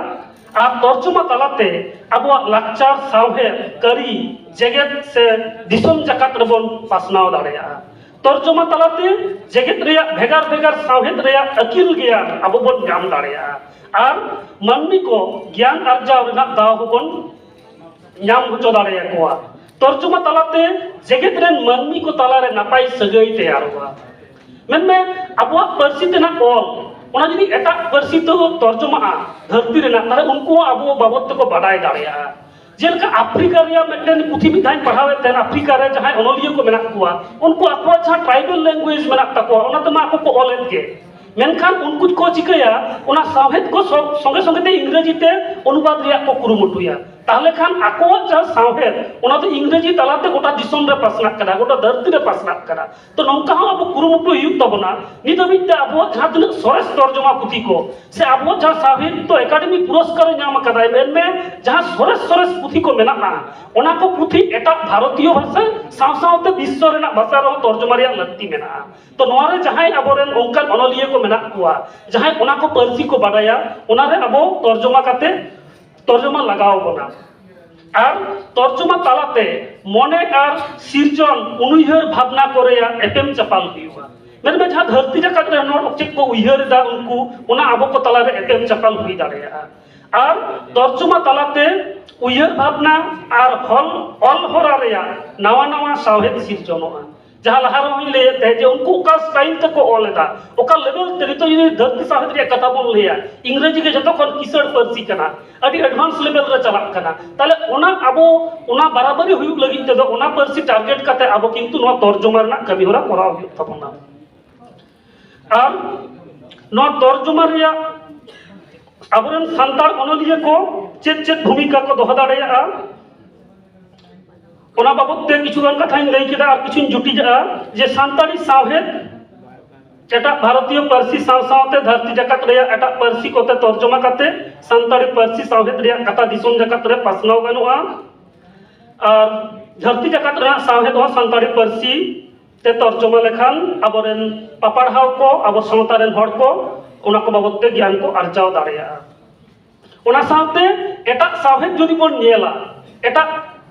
ᱟᱨ ᱛᱚᱨᱡᱚᱢᱟ ᱛᱟᱞᱟᱛᱮ ᱟᱵᱚᱣᱟᱜ ᱞᱟᱠᱪᱟᱨ, ᱥᱟᱶᱦᱮᱫ, ᱠᱟᱹᱨᱤ, ᱡᱮᱜᱮᱛ ᱥᱮ ᱫᱤᱥᱚᱢ ᱡᱟᱠᱟᱛ ᱨᱮᱵᱚᱱ ᱯᱟᱥᱱᱟᱣ ᱫᱟᱲᱮᱭᱟᱜᱼᱟ᱾ ᱛᱚᱨᱡᱚᱢᱟ ᱛᱟᱞᱟᱛᱮ ᱡᱮᱜᱮᱛ ᱨᱮᱭᱟᱜ ᱵᱷᱮᱜᱟᱨ ᱵᱷᱮᱜᱟᱨ ᱥᱟᱶᱦᱮᱫ ᱨᱮᱭᱟᱜ ᱟᱹᱠᱤᱞ ᱜᱮᱭᱟᱱ ᱟᱵᱚ ᱵᱚᱱ ᱧᱟᱢ ᱫᱟᱲᱮᱭᱟᱜᱼᱟ, ᱟᱨ ᱢᱟᱹᱱᱢᱤ ᱠᱚ ᱜᱮᱭᱟᱱ ᱟᱨᱡᱟᱣ ᱨᱮᱱᱟᱜ ᱫᱟᱣ ᱦᱚᱸᱵᱚᱱ ᱧᱟᱢ ᱦᱚᱪᱚ ᱫᱟᱲᱮᱭᱟᱠᱚᱣᱟ᱾ ᱛᱚᱨᱡᱚᱢᱟ ᱛᱟᱞᱟᱛᱮ ᱡᱮᱜᱮᱛ ᱨᱮᱱ ᱢᱟᱹᱱᱢᱤ ᱠᱚ ᱛᱟᱞᱟᱨᱮ ᱱᱟᱯᱟᱭ ᱥᱟᱹᱜᱟᱹᱭ ᱛᱮᱭᱟᱨᱚᱜᱼᱟ᱾ ᱢᱮᱱᱢᱮ, ᱟᱵᱚᱣᱟᱜ ᱯᱟᱹᱨᱥᱤ ᱛᱮᱱᱟᱜ ᱚᱞ, ᱚᱱᱟ ᱡᱩᱫᱤ ᱮᱴᱟᱜ ᱯᱟᱹᱨᱥᱤ ᱛᱮ ᱛᱚᱨᱡᱚᱢᱟᱜᱼᱟ ᱫᱷᱟᱹᱨᱛᱤ ᱨᱮᱱᱟᱜ, ᱛᱟᱦᱞᱮ ᱩᱱᱠᱩ ᱦᱚᱸ ᱟᱵᱚ ᱵᱟᱵᱚᱫ ᱛᱮᱠᱚ ᱵᱟᱰᱟᱭ ᱫᱟᱲᱮᱭᱟᱜᱼᱟ᱾ ᱡᱮᱞᱮᱠᱟ ᱟᱯᱷᱨᱤᱠᱟ ᱨᱮᱭᱟᱜ ᱢᱤᱫᱴᱮᱱ ᱯᱩᱛᱷᱤ ᱢᱤᱫ ᱫᱷᱟᱣ ᱤᱧ ᱯᱟᱲᱦᱟᱣᱮᱫ ᱛᱟᱦᱮᱸᱱ, ᱟᱯᱷᱨᱤᱠᱟ ᱨᱮ ᱡᱟᱦᱟᱸᱭ ᱚᱱᱚᱞᱤᱭᱟᱹ ᱠᱚ ᱢᱮᱱᱟᱜ ᱠᱚᱣᱟ, ᱩᱱᱠᱩ ᱟᱠᱚᱣᱟᱜ ᱡᱟᱦᱟᱸ tribal language ᱢᱮᱱᱟᱜ ᱛᱟᱠᱚᱣᱟ, ᱚᱱᱟ ᱛᱮᱢᱟ ᱟᱠᱚ ᱠᱚ ᱚᱞᱮᱫ ᱜᱮ, ᱢᱮᱱᱠᱷᱟᱱ ᱩᱱᱠᱩ ᱠᱚ ᱪᱤᱠᱟᱹᱭᱟ, ᱚᱱᱟ ᱥᱟᱶᱦᱮᱫ ᱠᱚ ᱥᱚ-, ᱥᱚᱸᱜᱮ ᱥᱚᱸᱜᱮ ᱛᱮ ᱤᱝᱨᱮᱡᱤ ᱛᱮ ᱚᱱᱩᱵᱟᱫ ᱨᱮᱭᱟᱜ ᱠᱚ ᱠᱩᱨᱩᱢᱩᱴᱩᱭᱟ᱾ ᱛᱟᱦᱞᱮ ᱠᱷᱟᱱ ᱟᱠᱚᱣᱟᱜ ᱡᱟᱦᱟᱸ ᱥᱟᱶᱦᱮᱫ, ᱚᱱᱟ ᱫᱚ ᱤᱝᱨᱮᱡᱤ ᱛᱟᱞᱟᱛᱮ ᱜᱚᱴᱟ ᱫᱤᱥᱚᱢ ᱨᱮ ᱯᱟᱥᱱᱟᱜ ᱠᱟᱱᱟ, ᱜᱚᱴᱟ ᱫᱷᱟᱹᱨᱛᱤ ᱨᱮ ᱯᱟᱥᱱᱟᱜ ᱠᱟᱱᱟ᱾ ᱛᱚ, ᱱᱚᱝᱠᱟ ᱦᱚᱸ ᱟᱵᱚ ᱠᱩᱨᱩᱢᱩᱴᱩ ᱦᱩᱭᱩᱜ ᱛᱟᱵᱚᱱᱟ᱾ ᱱᱤᱛ ᱦᱟᱹᱵᱤᱡ ᱛᱮ ᱟᱵᱚᱣᱟᱜ ᱡᱟᱦᱟᱸ ᱛᱤᱱᱟᱹᱜ ᱥᱚᱨᱮᱥ ᱛᱚᱨᱡᱚᱢᱟ ᱯᱩᱛᱷᱤ ᱠᱚ, ᱥᱮ ᱟᱵᱚᱣᱟᱜ ᱡᱟᱦᱟᱸ ᱥᱟᱦᱤᱛᱛᱚ ᱮᱠᱟᱰᱮᱢᱤ ᱯᱩᱨᱚᱥᱠᱟᱨ ᱮ ᱧᱟᱢ ᱟᱠᱟᱫᱟᱭ, ᱢᱮᱱᱢᱮ ᱡᱟᱦᱟᱸ ᱥᱚᱨᱮᱥ ᱥᱚᱨᱮᱥ ᱯᱩᱛᱷᱤ ᱠᱚ ᱢᱮᱱᱟᱜᱼᱟ, ᱚᱱᱟ ᱠᱚ ᱯᱩᱛᱷᱤ ᱮᱴᱟᱜ ᱵᱷᱟᱨᱚᱛᱤᱭᱚ ᱵᱷᱟᱥᱟ ᱥᱟᱶ ᱥᱟᱶᱛᱮ ᱵᱤᱥᱥᱚ ᱨᱮᱱᱟᱜ ᱵᱷᱟᱥᱟ ᱨᱮᱦᱚᱸ ᱛᱚᱨᱡᱚᱢᱟ ᱨᱮᱭᱟᱜ ᱞᱟᱹᱠᱛᱤ ᱢᱮᱱᱟᱜᱼᱟ᱾ ᱛᱚ, ᱱᱚᱣᱟ ᱨᱮ ᱡᱟᱦᱟᱸᱭ ᱟᱵᱚᱨᱮᱱ ᱚᱱᱠᱟᱱ ᱚᱱᱚᱞᱤᱭᱟᱹ ᱠᱚ ᱢᱮᱱᱟᱜ ᱠᱚᱣᱟ, ᱡᱟᱦᱟᱸᱭ ᱚᱱᱟ ᱠᱚ ᱯᱟᱹᱨᱥᱤ ᱠᱚ ᱵᱟᱰᱟᱭᱟ, ᱚᱱᱟ ᱨᱮ ᱟᱵᱚ ᱛᱚᱨᱡᱚᱢᱟ ᱠᱟᱛᱮ ᱛᱚᱨᱡᱚᱢᱟ ᱞᱟᱜᱟᱣ ᱵᱚᱱᱟ᱾ ᱟᱨ ᱛᱚᱨᱡᱚᱢᱟ ᱛᱟᱞᱟᱛᱮ ᱢᱚᱱᱮ ᱟᱨ ᱥᱤᱨᱡᱚᱱ ᱩᱱᱩᱭᱦᱟᱹᱨ ᱵᱷᱟᱵᱽᱱᱟ ᱠᱚ ᱨᱮᱭᱟᱜ ᱮᱯᱮᱢ ᱪᱟᱯᱟᱞ ᱦᱩᱭᱩᱜᱼᱟ᱾ ᱢᱮᱱᱢᱮ, ᱡᱟᱦᱟᱸ ᱫᱷᱟᱹᱨᱛᱤ ᱡᱟᱠᱟᱛ ᱨᱮ ᱦᱚᱲ ᱪᱮᱫ ᱠᱚ ᱩᱭᱦᱟᱹᱨ ᱮᱫᱟ, ᱩᱱᱠᱩ ᱚᱱᱟ ᱟᱵᱚ ᱠᱚ ᱛᱟᱞᱟᱨᱮ ᱮᱯᱮᱢ ᱪᱟᱯᱟᱞ ᱦᱩᱭ ᱫᱟᱲᱮᱭᱟᱜᱼᱟ᱾ ᱟᱨ ᱛᱚᱨᱡᱚᱢᱟ ᱛᱟᱞᱟᱛᱮ ᱩᱭᱦᱟᱹᱨ ᱵᱷᱟᱵᱽᱱᱟ ᱟᱨ ᱦᱚᱞ, ᱚᱞ ᱦᱚᱨᱟ ᱨᱮᱭᱟᱜ ᱱᱟᱣᱟ ᱱᱟᱣᱟ ᱥᱟᱶᱦᱮᱫ ᱥᱤᱨᱡᱚᱱᱚᱜᱼᱟ᱾ ᱡᱟᱦᱟᱸ ᱞᱟᱦᱟ ᱨᱮᱦᱚᱸᱧ ᱞᱟᱹᱭᱮᱫ ᱛᱟᱦᱮᱸᱫ ᱡᱮ ᱩᱱᱠᱩ ᱚᱠᱟ ᱥᱴᱟᱭᱤᱞ ᱛᱮᱠᱚ ᱚᱞ ᱮᱫᱟ, ᱚᱠᱟ ᱞᱮᱵᱮᱞ ᱛᱮ᱾ ᱱᱤᱛᱚᱜ ᱡᱩᱫᱤ ᱫᱷᱟᱹᱨᱛᱤ ᱥᱟᱶᱦᱮᱫ ᱨᱮᱭᱟᱜ ᱠᱟᱛᱷᱟ ᱵᱚᱱ ᱞᱟᱹᱭᱟ, ᱤᱝᱨᱮᱡᱤ ᱜᱮ ᱡᱚᱛᱚ ᱠᱷᱚᱱ ᱠᱤᱥᱟᱹᱬ ᱯᱟᱹᱨᱥᱤ ᱠᱟᱱᱟ, ᱟᱹᱰᱤ ᱮᱰᱵᱷᱟᱱᱥ ᱞᱮᱵᱮᱞ ᱨᱮ ᱪᱟᱞᱟᱜ ᱠᱟᱱᱟ᱾ ᱛᱟᱦᱞᱮ ᱚᱱᱟ ᱟᱵᱚ ᱚᱱᱟ ᱵᱟᱨᱟᱵᱟᱨᱤ ᱦᱩᱭᱩᱜ ᱞᱟᱹᱜᱤᱫ ᱛᱮᱫᱚ ᱚᱱᱟ ᱯᱟᱹᱨᱥᱤ ᱴᱟᱨᱜᱮᱴ ᱠᱟᱛᱮ ᱟᱵᱚ ᱠᱤᱱᱛᱩ ᱱᱚᱣᱟ ᱛᱚᱨᱡᱚᱢᱟ ᱨᱮᱱᱟᱜ ᱠᱟᱹᱢᱤ ᱦᱚᱨᱟ ᱠᱚᱨᱟᱣ ᱦᱩᱭᱩᱜ ᱛᱟᱵᱚᱱᱟ᱾ ᱟᱨ ᱱᱚᱣᱟ ᱛᱚᱨᱡᱚᱢᱟ ᱨᱮᱭᱟᱜ ᱟᱵᱚᱨᱮᱱ ᱥᱟᱱᱛᱟᱲ ᱚᱱᱚᱞᱤᱭᱟᱹ ᱠᱚ ᱪᱮᱫ ᱪᱮᱫ ᱵᱷᱩᱢᱤᱠᱟ ᱠᱚ ᱫᱚᱦᱚ ᱫᱟᱲᱮᱭᱟᱜᱼᱟ, ᱚᱱᱟ ᱵᱟᱵᱚᱫ ᱛᱮ ᱠᱤᱪᱷᱩ ᱜᱟᱱ ᱠᱟᱛᱷᱟᱧ ᱞᱟᱹᱭ ᱠᱮᱫᱟ ᱟᱨ ᱠᱤᱪᱷᱩᱧ ᱡᱩᱴᱤᱡᱟᱜᱼᱟ᱾ ᱡᱮ ᱥᱟᱱᱛᱟᱲᱤ ᱥᱟᱶᱦᱮᱫ ᱮᱴᱟᱜ ᱵᱷᱟᱨᱚᱛᱤᱭᱚ ᱯᱟᱹᱨᱥᱤ ᱥᱟᱶ ᱥᱟᱶᱛᱮ ᱫᱷᱟᱹᱨᱛᱤ ᱡᱟᱠᱟᱛ ᱨᱮᱭᱟᱜ ᱮᱴᱟᱜ ᱯᱟᱹᱨᱥᱤ ᱠᱚᱛᱮ ᱛᱚᱨᱡᱚᱢᱟ ᱠᱟᱛᱮ ᱥᱟᱱᱛᱟᱲᱤ ᱯᱟᱹᱨᱥᱤ ᱥᱟᱶᱦᱮᱫ ᱨᱮᱭᱟᱜ ᱠᱟᱛᱷᱟ ᱫᱤᱥᱚᱢ ᱡᱟᱠᱟᱛ ᱨᱮ ᱯᱟᱥᱱᱟᱣ ᱜᱟᱱᱚᱜᱼᱟ᱾ ᱟᱨ ᱫᱷᱟᱹᱨᱛᱤ ᱡᱟᱠᱟᱛ ᱨᱮᱱᱟᱜ ᱥᱟᱶᱦᱮᱫ ᱦᱚᱸ ᱥᱟᱱᱛᱟᱲᱤ ᱯᱟᱹᱨᱥᱤ ᱛᱮ ᱛᱚᱨᱡᱚᱢᱟ ᱞᱮᱠᱷᱟᱱ ᱟᱵᱚᱨᱮᱱ ᱯᱟᱯᱟᱲᱦᱟᱣ ᱠᱚ, ᱟᱵᱚ ᱥᱟᱶᱛᱟ ᱨᱮᱱ ᱦᱚᱲ ᱠᱚ ᱚᱱᱟ ᱠᱚ ᱵᱟᱵᱚᱫ ᱛᱮ ᱜᱮᱭᱟᱱ ᱠᱚ ᱟᱨᱡᱟᱣ ᱫᱟᱲᱮᱭᱟᱜᱼᱟ᱾ ᱚᱱᱟ ᱥᱟᱶᱛᱮ ᱮᱴᱟᱜ ᱥᱟᱶᱦᱮᱫ ᱡᱩᱫᱤ ᱵᱚᱱ ᱧᱮᱞᱟ, ᱮᱴᱟᱜ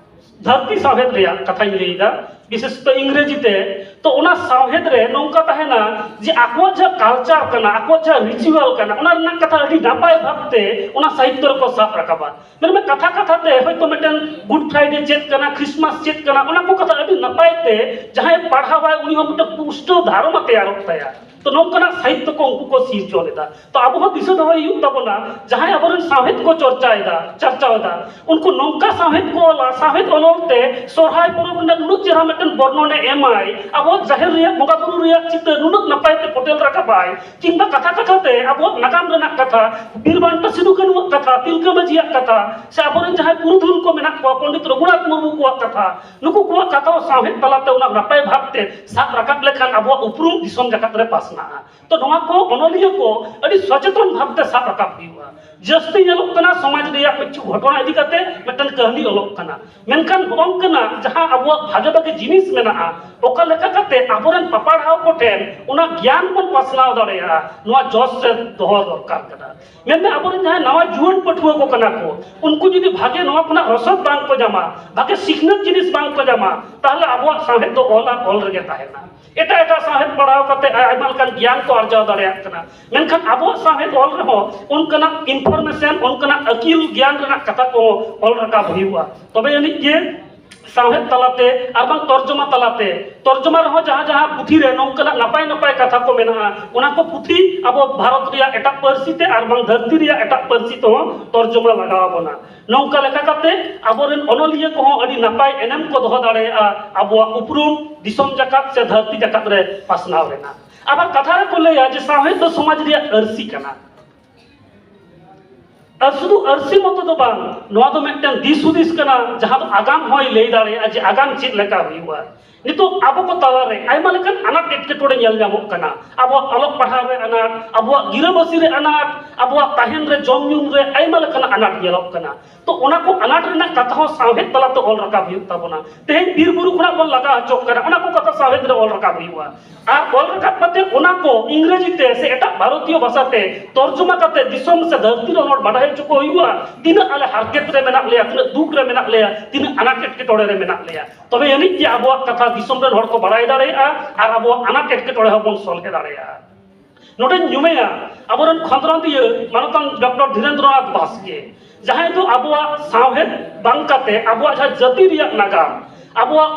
ᱫᱷᱟᱹᱨᱛᱤ ᱥᱟᱶᱦᱮᱫ ᱨᱮᱭᱟᱜ ᱠᱟᱛᱷᱟᱧ ᱞᱟᱹᱭᱫᱟ, ᱵᱤᱥᱮᱥᱛᱚ ᱤᱝᱨᱮᱡᱤ ᱛᱮ, ᱛᱚ ᱚᱱᱟ ᱥᱟᱶᱦᱮᱫ ᱨᱮ ᱱᱚᱝᱠᱟ ᱛᱟᱦᱮᱱᱟ ᱡᱮ ᱟᱠᱚᱣᱟᱜ ᱡᱟᱦᱟᱸ ᱠᱟᱞᱪᱟᱨ ᱠᱟᱱᱟ, ᱟᱠᱚᱣᱟᱜ ᱡᱟᱦᱟᱸ ᱨᱤᱪᱩᱣᱟᱞ ᱠᱟᱱᱟ, ᱚᱱᱟ ᱨᱮᱱᱟᱜ ᱠᱟᱛᱷᱟ ᱟᱹᱰᱤ ᱱᱟᱯᱟᱭ ᱵᱷᱟᱵᱽᱛᱮ ᱚᱱᱟ ᱥᱟᱦᱤᱛᱛᱚ ᱨᱮᱠᱚ ᱥᱟᱵ ᱨᱟᱠᱟᱵᱟ᱾ ᱢᱮᱱᱢᱮ ᱠᱟᱛᱷᱟ ᱠᱟᱛᱷᱟ ᱛᱮ ᱦᱚᱭᱛᱳ ᱢᱤᱫᱴᱮᱱ ᱜᱩᱰ ᱯᱷᱨᱟᱭᱰᱮ ᱪᱮᱫ ᱠᱟᱱᱟ, ᱠᱷᱨᱤᱥᱢᱟᱥ ᱪᱮᱫ ᱠᱟᱱᱟ, ᱚᱱᱟ ᱠᱚ ᱠᱟᱛᱷᱟ ᱟᱹᱰᱤ ᱱᱟᱯᱟᱭ ᱛᱮ ᱡᱟᱦᱟᱸᱭ ᱯᱟᱲᱦᱟᱣᱟᱭ ᱩᱱᱤ ᱦᱚᱸ ᱢᱤᱫᱴᱮᱱ ᱯᱩᱥᱴᱟᱹᱣ ᱫᱷᱟᱨᱚᱱᱟ ᱛᱮᱭᱟᱨᱚᱜ ᱛᱟᱭᱟ᱾ ᱛᱚ ᱱᱚᱝᱠᱟᱱᱟᱜ ᱥᱟᱦᱤᱛᱛᱚ ᱠᱚ ᱩᱱᱠᱩ ᱠᱚ ᱥᱤᱨᱡᱚᱱ ᱮᱫᱟ᱾ ᱛᱚ ᱟᱵᱚ ᱦᱚᱸ ᱫᱤᱥᱟᱹ ᱫᱚᱦᱚᱭ ᱦᱩᱭᱩᱜ ᱛᱟᱵᱚᱱᱟ, ᱡᱟᱦᱟᱸᱭ ᱟᱵᱚᱨᱮᱱ ᱥᱟᱶᱦᱮᱫ ᱠᱚ ᱪᱚᱨᱪᱟᱭᱮᱫᱟ, ᱪᱟᱨᱪᱟᱣ ᱮᱫᱟ, ᱩᱱᱠᱩ ᱱᱚᱝᱠᱟ ᱥᱟᱶᱦᱮᱫ ᱠᱚ ᱚᱞᱟ, ᱥᱟᱶᱦᱮᱫ ᱚᱞ ᱚᱞᱛᱮ ᱥᱚᱨᱦᱟᱭ ᱯᱚᱨᱚᱵᱽ ᱨᱮᱱᱟᱜ ᱱᱩᱱᱟᱹᱜ ᱪᱮᱦᱨᱟ ᱢᱤᱫᱴᱮᱱ ᱵᱚᱨᱱᱚᱱᱮ ᱮᱢᱟᱭ, ᱟᱵᱚᱣᱟᱜ ᱡᱟᱦᱮᱨ ᱨᱮᱭᱟᱜ ᱵᱚᱸᱜᱟ ᱵᱩᱨᱩ ᱨᱮᱭᱟᱜ ᱪᱤᱛᱟᱹᱨ ᱱᱩᱱᱟᱹᱜ ᱱᱟᱯᱟᱭ ᱛᱮ ᱯᱷᱚᱴᱮᱞ ᱨᱟᱠᱟᱵᱟᱭ, ᱠᱤᱝᱵᱟ ᱠᱟᱛᱷᱟ ᱠᱟᱛᱷᱟ ᱛᱮ ᱟᱵᱚᱣᱟᱜ ᱱᱟᱜᱟᱢ ᱨᱮᱱᱟᱜ ᱠᱟᱛᱷᱟ, ᱵᱤᱨ ᱵᱟᱱᱴᱟ ᱥᱤᱫᱩ ᱠᱟᱹᱱᱩᱣᱟᱜ ᱠᱟᱛᱷᱟ, ᱛᱤᱞᱠᱟᱹ ᱢᱟᱹᱡᱷᱤᱭᱟᱜ ᱠᱟᱛᱷᱟ, ᱥᱮ ᱟᱵᱚᱨᱮᱱ ᱡᱟᱦᱟᱸᱭ ᱯᱩᱨᱩᱫᱷᱩᱞ ᱠᱚ ᱢᱮᱱᱟᱜ ᱠᱚᱣᱟ, ᱯᱚᱱᱰᱤᱛ ᱨᱚᱜᱷᱩᱱᱟᱛᱷ ᱢᱩᱨᱢᱩ ᱠᱚᱣᱟᱜ ᱠᱟᱛᱷᱟ, ᱱᱩᱠᱩ ᱠᱚᱣᱟᱜ ᱠᱟᱛᱷᱟ ᱥᱟᱶᱦᱮᱫ ᱛᱟᱞᱟᱛᱮ ᱚᱱᱟ ᱱᱟᱯᱟᱭ ᱵᱷᱟᱵᱽᱛᱮ ᱥᱟᱵ ᱨᱟᱠᱟᱵ ᱞᱮᱠᱷᱟᱱ ᱟᱵᱚᱣᱟᱜ ᱩᱯᱨᱩᱢ ᱫᱤᱥᱚᱢ ᱡᱟᱠᱟᱛ ᱨᱮ ᱯᱟᱥᱱᱟᱜᱼᱟ᱾ ᱛᱚ ᱱᱚᱣᱟ ᱠᱚ ᱚᱱᱚᱞᱤᱭᱟᱹ ᱠᱚ ᱟᱹᱰᱤ ᱥᱚᱪᱮᱛᱚᱱ ᱵᱷᱟᱵᱽᱛᱮ ᱥᱟᱵ ᱨᱟᱠᱟᱵ ᱦᱩᱭᱩᱜᱼᱟ᱾ ᱡᱟᱹᱥᱛᱤ ᱧᱮᱞᱚᱜ ᱠᱟᱱᱟ ᱥᱚᱢᱟᱡᱽ ᱨᱮᱭᱟᱜ ᱠᱤᱪᱷᱩ ᱜᱷᱚᱴᱚᱱᱟ ᱤᱫᱤ ᱠᱟᱛᱮ ᱢᱤᱫᱴᱮᱱ ᱠᱟᱹᱦᱱᱤ ᱚᱞᱚᱜ ᱠᱟᱱᱟ, ᱢᱮᱱᱠᱷᱟᱱ ᱱᱚᱜᱼᱚ ᱱᱚᱝᱠᱟᱱᱟᱜ ᱡᱟᱦᱟᱸ ᱟᱵᱚᱣᱟᱜ ᱵᱷᱟᱜᱮ ᱵᱷᱟᱜᱮ ᱡᱤᱱᱤᱥ ᱢᱮᱱᱟᱜᱼᱟ, ᱚᱠᱟ ᱞᱮᱠᱟ ᱠᱟᱛᱮ ᱟᱵᱚᱨᱮᱱ ᱯᱟᱯᱟᱲᱦᱟᱣ ᱠᱚᱴᱷᱮᱱ ᱚᱱᱟ ᱜᱮᱭᱟᱱ ᱵᱚᱱ ᱯᱟᱥᱱᱟᱣ ᱫᱟᱲᱮᱭᱟᱜᱼᱟ, ᱱᱚᱣᱟ ᱡᱚᱥ ᱨᱮ ᱫᱚᱦᱚ ᱫᱚᱨᱠᱟᱨ ᱠᱟᱱᱟ᱾ ᱢᱮᱱᱫᱚ ᱟᱵᱚᱨᱮᱱ ᱡᱟᱦᱟᱸᱭ ᱱᱟᱣᱟ ᱡᱩᱣᱟᱹᱱ ᱯᱟᱹᱴᱷᱩᱣᱟᱹ ᱠᱚ ᱠᱟᱱᱟ ᱠᱚ, ᱩᱱᱠᱩ ᱡᱩᱫᱤ ᱵᱷᱟᱜᱮ ᱱᱚᱣᱟ ᱠᱷᱚᱱᱟᱜ ᱨᱚᱥᱚᱫ ᱵᱟᱝ ᱠᱚ ᱧᱟᱢᱟ, ᱵᱷᱟᱜᱮ ᱥᱤᱠᱷᱱᱟᱹᱛ ᱡᱤᱱᱤᱥ ᱵᱟᱝ ᱠᱚ ᱧᱟᱢᱟ, ᱛᱟᱦᱚᱞᱮ ᱟᱵᱚᱣᱟᱜ ᱥᱟᱶᱦᱮᱫ ᱫᱚ ᱚᱞ ᱟᱨ ᱚᱞ ᱨᱮᱜᱮ ᱛᱟᱦᱮᱱᱟ᱾ ᱮᱴᱟᱜ ᱮᱴᱟᱜ ᱥᱟᱶᱦᱮᱫ ᱯᱟᱲᱦᱟᱣ ᱠᱟᱛᱮ ᱟᱭᱢᱟ ᱞᱮᱠᱟᱱ ᱜᱮᱭᱟᱱ ᱠᱚ ᱟᱨᱡᱟᱣ ᱫᱟᱲᱮᱭᱟᱜ ᱠᱟᱱᱟ, ᱢᱮᱱᱠᱷᱟᱱ ᱟᱵᱚᱣᱟᱜ ᱥᱟᱶᱦᱮᱫ ᱚᱞ ᱨᱮᱦᱚᱸ ᱚᱱᱠᱟᱱᱟᱜ ᱤᱱᱯᱷᱚᱨᱢᱮᱥᱚᱱ, ᱚᱱᱠᱟᱱᱟᱜ ᱟᱹᱠᱤᱞ ᱜᱮᱭᱟᱱ ᱨᱮᱱᱟᱜ ᱠᱟᱛᱷᱟ ᱠᱚ ᱚᱞ ᱨᱟᱠᱟᱵ ᱦᱩᱭᱩᱜᱼᱟ᱾ ᱛᱚᱵᱮ ᱟᱹᱱᱤᱡ ᱜᱮ ᱥᱟᱶᱦᱮᱫ ᱛᱟᱞᱟᱛᱮ ᱟᱨ ᱵᱟᱝ ᱛᱚᱨᱡᱚᱢᱟ ᱛᱟᱞᱟᱛᱮ, ᱛᱚᱨᱡᱚᱢᱟ ᱨᱮᱦᱚᱸ ᱡᱟᱦᱟᱸ ᱡᱟᱦᱟᱸ ᱯᱩᱛᱷᱤ ᱨᱮ ᱱᱚᱝᱠᱟᱱᱟᱜ ᱱᱟᱯᱟᱭ ᱱᱟᱯᱟᱭ ᱠᱟᱛᱷᱟ ᱠᱚ ᱢᱮᱱᱟᱜᱼᱟ, ᱚᱱᱟ ᱠᱚ ᱯᱩᱛᱷᱤ ᱟᱵᱚ ᱵᱷᱟᱨᱚᱛ ᱨᱮᱭᱟᱜ ᱮᱴᱟᱜ ᱯᱟᱹᱨᱥᱤ ᱛᱮ ᱟᱨ ᱵᱟᱝ ᱫᱷᱟᱹᱨᱛᱤ ᱨᱮᱭᱟᱜ ᱮᱴᱟᱜ ᱯᱟᱹᱨᱥᱤ ᱛᱮᱦᱚᱸ ᱛᱚᱨᱡᱚᱢᱟ ᱞᱟᱜᱟᱣ ᱟᱵᱚᱱᱟ᱾ ᱱᱚᱝᱠᱟ ᱞᱮᱠᱟ ᱠᱟᱛᱮ ᱟᱵᱚᱨᱮᱱ ᱚᱱᱚᱞᱤᱭᱟᱹ ᱠᱚᱦᱚᱸ ᱟᱹᱰᱤ ᱱᱟᱯᱟᱭ ᱮᱱᱮᱢ ᱠᱚ ᱫᱚᱦᱚ ᱫᱟᱲᱮᱭᱟᱜᱼᱟ ᱟᱵᱚᱣᱟᱜ ᱩᱯᱨᱩᱢ ᱫᱤᱥᱚᱢ ᱡᱟᱠᱟᱛ ᱥᱮ ᱫᱷᱟᱹᱨᱛᱤ ᱡᱟᱠᱟᱛ ᱨᱮ ᱯᱟᱥᱱᱟᱣ ᱨᱮᱱᱟᱜ᱾ ᱟᱵᱟᱨ ᱠᱟᱛᱷᱟ ᱨᱮᱠᱚ ᱞᱟᱹᱭᱟ ᱡᱮ ᱥᱟᱶᱦᱮᱫ ᱫᱚ ᱥᱚᱢᱟᱡᱽ ᱨᱮᱭᱟᱜ ᱟᱹᱨᱥᱤ ᱠᱟᱱᱟ᱾ ᱟᱨ ᱥᱩᱫᱷᱩ ᱟᱹᱨᱥᱤ ᱢᱚᱛᱚ ᱫᱚ ᱵᱟᱝ, ᱱᱚᱣᱟ ᱫᱚ ᱢᱤᱫᱴᱟᱝ ᱫᱤᱥ ᱦᱩᱫᱤᱥ ᱠᱟᱱᱟ, ᱡᱟᱦᱟᱸ ᱫᱚ ᱟᱜᱟᱢ ᱦᱚᱸᱭ ᱞᱟᱹᱭ ᱫᱟᱲᱮᱭᱟᱜᱼᱟ ᱡᱮ ᱟᱜᱟᱢ ᱪᱮᱫ ᱞᱮᱠᱟ ᱦᱩᱭᱩᱜᱼᱟ᱾ ᱱᱤᱛᱚᱜ ᱟᱵᱚ ᱠᱚ ᱛᱟᱞᱟᱨᱮ ᱟᱭᱢᱟ ᱞᱮᱠᱟᱱ ᱟᱱᱟᱴ ᱮᱴᱠᱮᱴᱚᱬᱮ ᱧᱮᱞ ᱧᱟᱢᱚᱜ ᱠᱟᱱᱟ᱾ ᱟᱵᱚᱣᱟᱜ ᱚᱞᱚᱜ ᱯᱟᱲᱦᱟᱣ ᱨᱮ ᱟᱱᱟᱴ, ᱟᱵᱚᱣᱟᱜ ᱜᱤᱨᱟᱹᱵᱟᱹᱥᱤ ᱨᱮ ᱟᱱᱟᱴ, ᱟᱵᱚᱣᱟᱜ ᱛᱟᱦᱮᱱ ᱨᱮ, ᱡᱚᱢ ᱧᱩ ᱨᱮ ᱟᱭᱢᱟ ᱞᱮᱠᱟᱱ ᱟᱱᱟᱴ ᱧᱮᱞᱚᱜ ᱠᱟᱱᱟ᱾ ᱛᱚ, ᱚᱱᱟ ᱠᱚ ᱟᱱᱟᱴ ᱨᱮᱱᱟᱜ ᱠᱟᱛᱷᱟ ᱦᱚᱸ ᱥᱟᱶᱦᱮᱫ ᱛᱟᱞᱟᱛᱮ ᱚᱞ ᱨᱟᱠᱟᱵ ᱦᱩᱭᱩᱜ ᱛᱟᱵᱚᱱᱟ᱾ ᱛᱮᱦᱮᱧ ᱵᱤᱨ ᱵᱩᱨᱩ ᱠᱷᱚᱱᱟᱜ ᱵᱚᱱ ᱞᱟᱜᱟ ᱦᱚᱪᱚᱜ ᱠᱟᱱᱟ, ᱚᱱᱟ ᱠᱚ ᱠᱟᱛᱷᱟ ᱥᱟᱶᱦᱮᱫ ᱨᱮ ᱚᱞ ᱨᱟᱠᱟᱵ ᱦᱩᱭᱩᱜᱼᱟ᱾ ᱟᱨ ᱚᱞ ᱨᱟᱠᱟᱵ ᱠᱟᱛᱮ ᱚᱱᱟ ᱠᱚ ᱤᱝᱨᱮᱡᱤ ᱛᱮ ᱥᱮ ᱮᱴᱟᱜ ᱵᱷᱟᱨᱚᱛᱤᱭᱚ ᱵᱷᱟᱥᱟ ᱛᱮ ᱛᱚᱨᱡᱚᱢᱟ ᱠᱟᱛᱮ ᱫᱤᱥᱚᱢ ᱥᱮ ᱫᱷᱟᱹᱨᱛᱤ ᱨᱮ ᱦᱚᱲ ᱵᱟᱰᱟᱭ ᱦᱚᱪᱚ ᱠᱚ ᱦᱩᱭᱩᱜᱼᱟ, ᱛᱤᱱᱟᱹᱜ ᱟᱞᱮ ᱦᱟᱨᱠᱮᱛ ᱨᱮ ᱢᱮᱱᱟᱜ ᱞᱮᱭᱟ, ᱛᱤᱱᱟᱹᱜ ᱫᱩᱠ ᱨᱮ ᱢᱮᱱᱟᱜ ᱞᱮᱭᱟ, ᱛᱤᱱᱟᱹᱜ ᱟᱱᱟᱴ ᱮᱴᱠᱮᱴᱚᱬᱮ ᱨᱮ ᱢᱮᱱᱟᱜ ᱞᱮᱭᱟ᱾ ᱛᱚᱵᱮ ᱟᱹᱱᱤᱡ ᱜᱮ ᱟᱵᱚᱣᱟᱜ ᱠᱟᱛᱷᱟ ᱫᱤᱥᱚᱢ ᱨᱮᱱ ᱦᱚᱲ ᱠᱚ ᱵᱟᱲᱟᱭ ᱫᱟᱲᱮᱭᱟᱜᱼᱟ ᱟᱨ ᱟᱵᱚᱣᱟᱜ ᱟᱱᱟᱴ ᱮᱴᱠᱮᱴᱚᱬᱮ ᱦᱚᱸᱵᱚᱱ ᱥᱚᱞᱦᱮ ᱫᱟᱲᱮᱭᱟᱜᱼᱟ᱾ ᱱᱚᱰᱮᱧ ᱧᱩᱢᱮᱭᱟ ᱟᱵᱚᱨᱮᱱ ᱠᱷᱚᱸᱫᱽᱨᱚᱸᱫᱤᱭᱟᱹ ᱢᱟᱱᱚᱛᱟᱱ ᱰᱚᱠᱴᱚᱨ ᱫᱷᱤᱨᱮᱱᱫᱨᱚᱱᱟᱛᱷ ᱵᱟᱥᱠᱮ, ᱡᱟᱦᱟᱸᱭ ᱫᱚ ᱟᱵᱚᱣᱟᱜ ᱥᱟᱶᱦᱮᱫ ᱵᱟᱝ ᱠᱟᱛᱮ ᱟᱵᱚᱣᱟᱜ ᱡᱟᱦᱟᱸ ᱡᱟᱹᱛᱤ ᱨᱮᱭᱟᱜ ᱱᱟᱜᱟᱢ, ᱟᱵᱚᱣᱟᱜ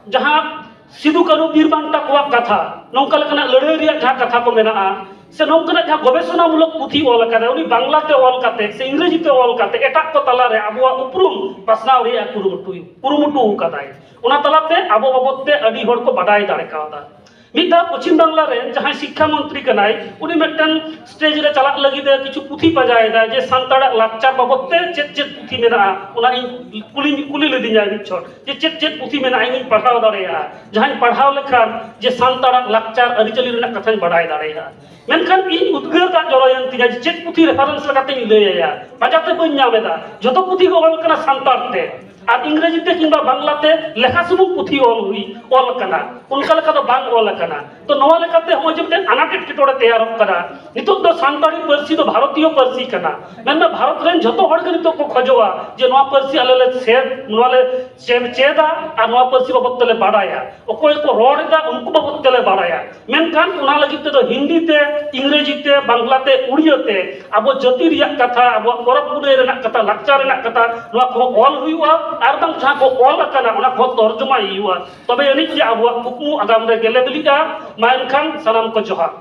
ᱡᱟᱦᱟᱸ ᱥᱤᱫᱩ ᱠᱟᱹᱱᱦᱩ ᱵᱤᱨ ᱵᱟᱱᱴᱟ ᱠᱚᱣᱟᱜ ᱠᱟᱛᱷᱟ, ᱱᱚᱝᱠᱟ ᱞᱮᱠᱟᱱᱟᱜ ᱞᱟᱹᱲᱦᱟᱹᱭ ᱨᱮᱭᱟᱜ ᱡᱟᱦᱟᱸ ᱠᱟᱛᱷᱟ ᱠᱚ ᱢᱮᱱᱟᱜᱼᱟ, ᱥᱮ ᱱᱚᱝᱠᱟᱱᱟᱜ ᱡᱟᱦᱟᱸ ᱜᱚᱵᱮᱥᱚᱱᱟᱢᱩᱞᱚᱠ ᱯᱩᱛᱷᱤ ᱚᱞ ᱟᱠᱟᱫᱟᱭ, ᱩᱱᱤ ᱵᱟᱝᱞᱟ ᱛᱮ ᱚᱞ ᱠᱟᱛᱮ ᱥᱮ ᱤᱝᱨᱮᱡᱤ ᱛᱮ ᱚᱞ ᱠᱟᱛᱮ ᱮᱴᱟᱜ ᱠᱚ ᱛᱟᱞᱟᱨᱮ ᱟᱵᱚᱣᱟᱜ ᱩᱯᱨᱩᱢ ᱯᱟᱥᱱᱟᱣ ᱨᱮᱭᱟᱜ ᱠᱩᱨᱩᱢᱩᱴᱩ ᱠᱩᱨᱩᱢᱩᱴᱩ ᱟᱠᱟᱫᱟᱭ᱾ ᱚᱱᱟ ᱛᱟᱞᱟᱛᱮ ᱟᱵᱚ ᱵᱟᱵᱚᱫ ᱛᱮ ᱟᱹᱰᱤ ᱦᱚᱲ ᱠᱚ ᱵᱟᱰᱟᱭ ᱫᱟᱲᱮ ᱠᱟᱣᱫᱟ᱾ ᱢᱤᱫ ᱫᱷᱟᱣ ᱯᱚᱪᱷᱤᱢ ᱵᱟᱝᱞᱟ ᱨᱮᱱ ᱡᱟᱦᱟᱸᱭ ᱥᱤᱠᱠᱷᱟ ᱢᱚᱱᱛᱨᱤ ᱠᱟᱱᱟᱭ, ᱩᱱᱤ ᱢᱤᱫᱴᱟᱝ ᱥᱴᱮᱡᱽ ᱨᱮ ᱪᱟᱞᱟᱜ ᱞᱟᱹᱜᱤᱫ ᱮ ᱠᱤᱪᱷᱩ ᱯᱩᱛᱷᱤ ᱯᱟᱸᱡᱟᱭᱮᱫᱟ ᱡᱮ ᱥᱟᱱᱛᱟᱲᱟᱜ ᱞᱟᱠᱪᱟᱨ ᱵᱟᱵᱚᱫ ᱛᱮ ᱪᱮᱫ ᱪᱮᱫ ᱯᱩᱛᱷᱤ ᱢᱮᱱᱟᱜᱼᱟ, ᱚᱱᱟ ᱤᱧ ᱠᱩᱞᱤ ᱠᱩᱞᱤ ᱞᱤᱫᱤᱧᱟᱭ ᱢᱤᱫ ᱪᱷᱚᱴ ᱡᱮ ᱪᱮᱫ ᱪᱮᱫ ᱯᱩᱛᱷᱤ ᱢᱮᱱᱟᱜᱼᱟ, ᱤᱧᱤᱧ ᱯᱟᱲᱦᱟᱣ ᱫᱟᱲᱮᱭᱟᱜᱼᱟ, ᱡᱟᱦᱟᱸᱧ ᱯᱟᱲᱦᱟᱣ ᱞᱮᱠᱷᱟᱱ ᱡᱮ ᱥᱟᱱᱛᱟᱲᱟᱜ ᱞᱟᱠᱪᱟᱨ ᱟᱹᱨᱤᱪᱟᱹᱞᱤ ᱨᱮᱱᱟᱜ ᱠᱟᱛᱷᱟᱧ ᱵᱟᱰᱟᱭ ᱫᱟᱲᱮᱭᱟᱜᱼᱟ᱾ ᱢᱮᱱᱠᱷᱟᱱ ᱤᱧ ᱩᱫᱽᱜᱟᱹᱨ ᱫᱟᱜ ᱡᱚᱨᱚᱭᱮᱱ ᱛᱤᱧᱟ ᱡᱮ ᱪᱮᱫ ᱯᱩᱛᱷᱤ ᱨᱮᱯᱷᱟᱨᱮᱱᱥ ᱞᱮᱠᱟᱛᱮᱧ ᱞᱟᱹᱭ ᱟᱭᱟ, ᱯᱟᱸᱡᱟᱛᱮ ᱵᱟᱹᱧ ᱧᱟᱢ ᱮᱫᱟ᱾ ᱡᱷᱚᱛᱚ ᱯᱩᱛᱷᱤ ᱜᱮ ᱚᱞ ᱠᱟᱱᱟ ᱥᱟᱱᱛᱟᱲ ᱛᱮ, ᱟᱨ ᱤᱝᱨᱮᱡᱤ ᱛᱮ ᱠᱤᱝᱵᱟ ᱵᱟᱝᱞᱟ ᱛᱮ ᱞᱮᱠᱷᱟ ᱥᱩᱢᱩᱝ ᱯᱩᱛᱷᱤ ᱚᱞ ᱦᱩᱭ ᱚᱞ ᱟᱠᱟᱱᱟ, ᱚᱱᱠᱟ ᱞᱮᱠᱟ ᱫᱚ ᱵᱟᱝ ᱚᱞ ᱟᱠᱟᱱᱟ᱾ ᱛᱚ, ᱱᱚᱣᱟ ᱞᱮᱠᱟᱛᱮ ᱱᱚᱜᱼᱚᱭ ᱡᱮ ᱢᱤᱫᱴᱮᱱ ᱟᱱᱟᱴ ᱮᱴᱠᱮᱴᱚᱬᱮ ᱛᱮᱭᱟᱨᱚᱜ ᱠᱟᱱᱟ᱾ ᱱᱤᱛᱚᱜ ᱫᱚ ᱥᱟᱱᱛᱟᱲᱤ ᱯᱟᱹᱨᱥᱤ ᱫᱚ ᱵᱷᱟᱨᱚᱛᱤᱭᱚ ᱯᱟᱹᱨᱥᱤ ᱠᱟᱱᱟ, ᱢᱮᱱᱢᱟ ᱵᱷᱟᱨᱚᱛ ᱨᱮᱱ ᱡᱷᱚᱛᱚ ᱦᱚᱲ ᱜᱮ ᱱᱤᱛᱚᱜ ᱠᱚ ᱠᱷᱚᱡᱚᱜᱼᱟ ᱡᱮ ᱱᱚᱣᱟ ᱯᱟᱹᱨᱥᱤ ᱟᱞᱮ ᱞᱮ ᱪᱮᱫ, ᱱᱚᱣᱟ ᱞᱮ ᱪᱮᱫ, ᱪᱮᱫᱟ ᱟᱨ ᱱᱚᱣᱟ ᱯᱟᱹᱨᱥᱤ ᱵᱟᱵᱚᱫ ᱛᱮᱞᱮ ᱵᱟᱰᱟᱭᱟ, ᱚᱠᱚᱭ ᱠᱚ ᱨᱚᱲ ᱮᱫᱟ ᱩᱱᱠᱩ ᱵᱟᱵᱚᱫ ᱛᱮᱞᱮ ᱵᱟᱰᱟᱭᱟ᱾ ᱢᱮᱱᱠᱷᱟᱱ ᱚᱱᱟ ᱞᱟᱹᱜᱤᱫ ᱛᱮᱫᱚ ᱦᱤᱱᱫᱤ ᱛᱮ, ᱤᱝᱨᱮᱡᱤ ᱛᱮ, ᱵᱟᱝᱞᱟ ᱛᱮ, ᱩᱲᱤᱭᱟᱹ ᱛᱮ ᱟᱵᱚ ᱡᱟᱹᱛᱤ ᱨᱮᱭᱟᱜ ᱠᱟᱛᱷᱟ, ᱟᱵᱚᱣᱟᱜ ᱯᱚᱨᱚᱵᱽ ᱯᱩᱱᱟᱹᱭ ᱨᱮᱱᱟᱜ ᱠᱟᱛᱷᱟ, ᱞᱟᱠᱪᱟᱨ ᱨᱮᱱᱟᱜ ᱠᱟᱛᱷᱟ, ᱱᱚᱣᱟ ᱠᱚᱦᱚᱸ ᱚᱞ ᱦᱩᱭᱩᱜᱼᱟ᱾ ᱟᱨ ᱵᱟᱝ ᱡᱟᱦᱟᱸ ᱠᱚ ᱚᱞ ᱟᱠᱟᱱᱟ, ᱚᱱᱟ ᱠᱚ ᱛᱚᱨᱡᱚᱢᱟᱭ ᱦᱩᱭᱩᱜᱼᱟ᱾ ᱛᱚᱵᱮ ᱟᱹᱱᱤᱡ ᱜᱮ ᱟᱵᱚᱣᱟᱜ ᱠᱩᱠᱢᱩ ᱟᱜᱟᱢ ᱨᱮ ᱜᱮᱞᱮ ᱵᱤᱞᱤᱜᱼᱟ᱾ ᱢᱟ ᱮᱱᱠᱷᱟᱱ ᱥᱟᱱᱟᱢ ᱠᱚ ᱡᱚᱦᱟᱨ᱾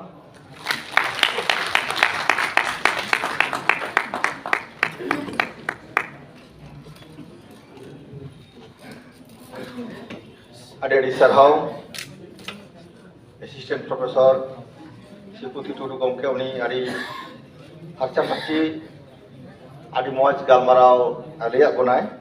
ᱟᱹᱰᱤ ᱟᱹᱰᱤ ᱥᱟᱨᱦᱟᱣ ᱮᱥᱤᱥᱴᱮᱱᱴ ᱯᱨᱚᱯᱷᱮᱥᱚᱨ ᱥᱨᱤᱯᱚᱛᱤ ᱴᱩᱰᱩ ᱜᱚᱢᱠᱮ, ᱩᱱᱤ ᱟᱹᱰᱤ ᱯᱷᱟᱨᱪᱟ ᱯᱷᱟᱹᱨᱪᱤ, ᱟᱹᱰᱤ ᱢᱚᱡᱽ ᱜᱟᱞᱢᱟᱨᱟᱣ ᱞᱟᱹᱭᱟᱫ ᱵᱚᱱᱟᱭ᱾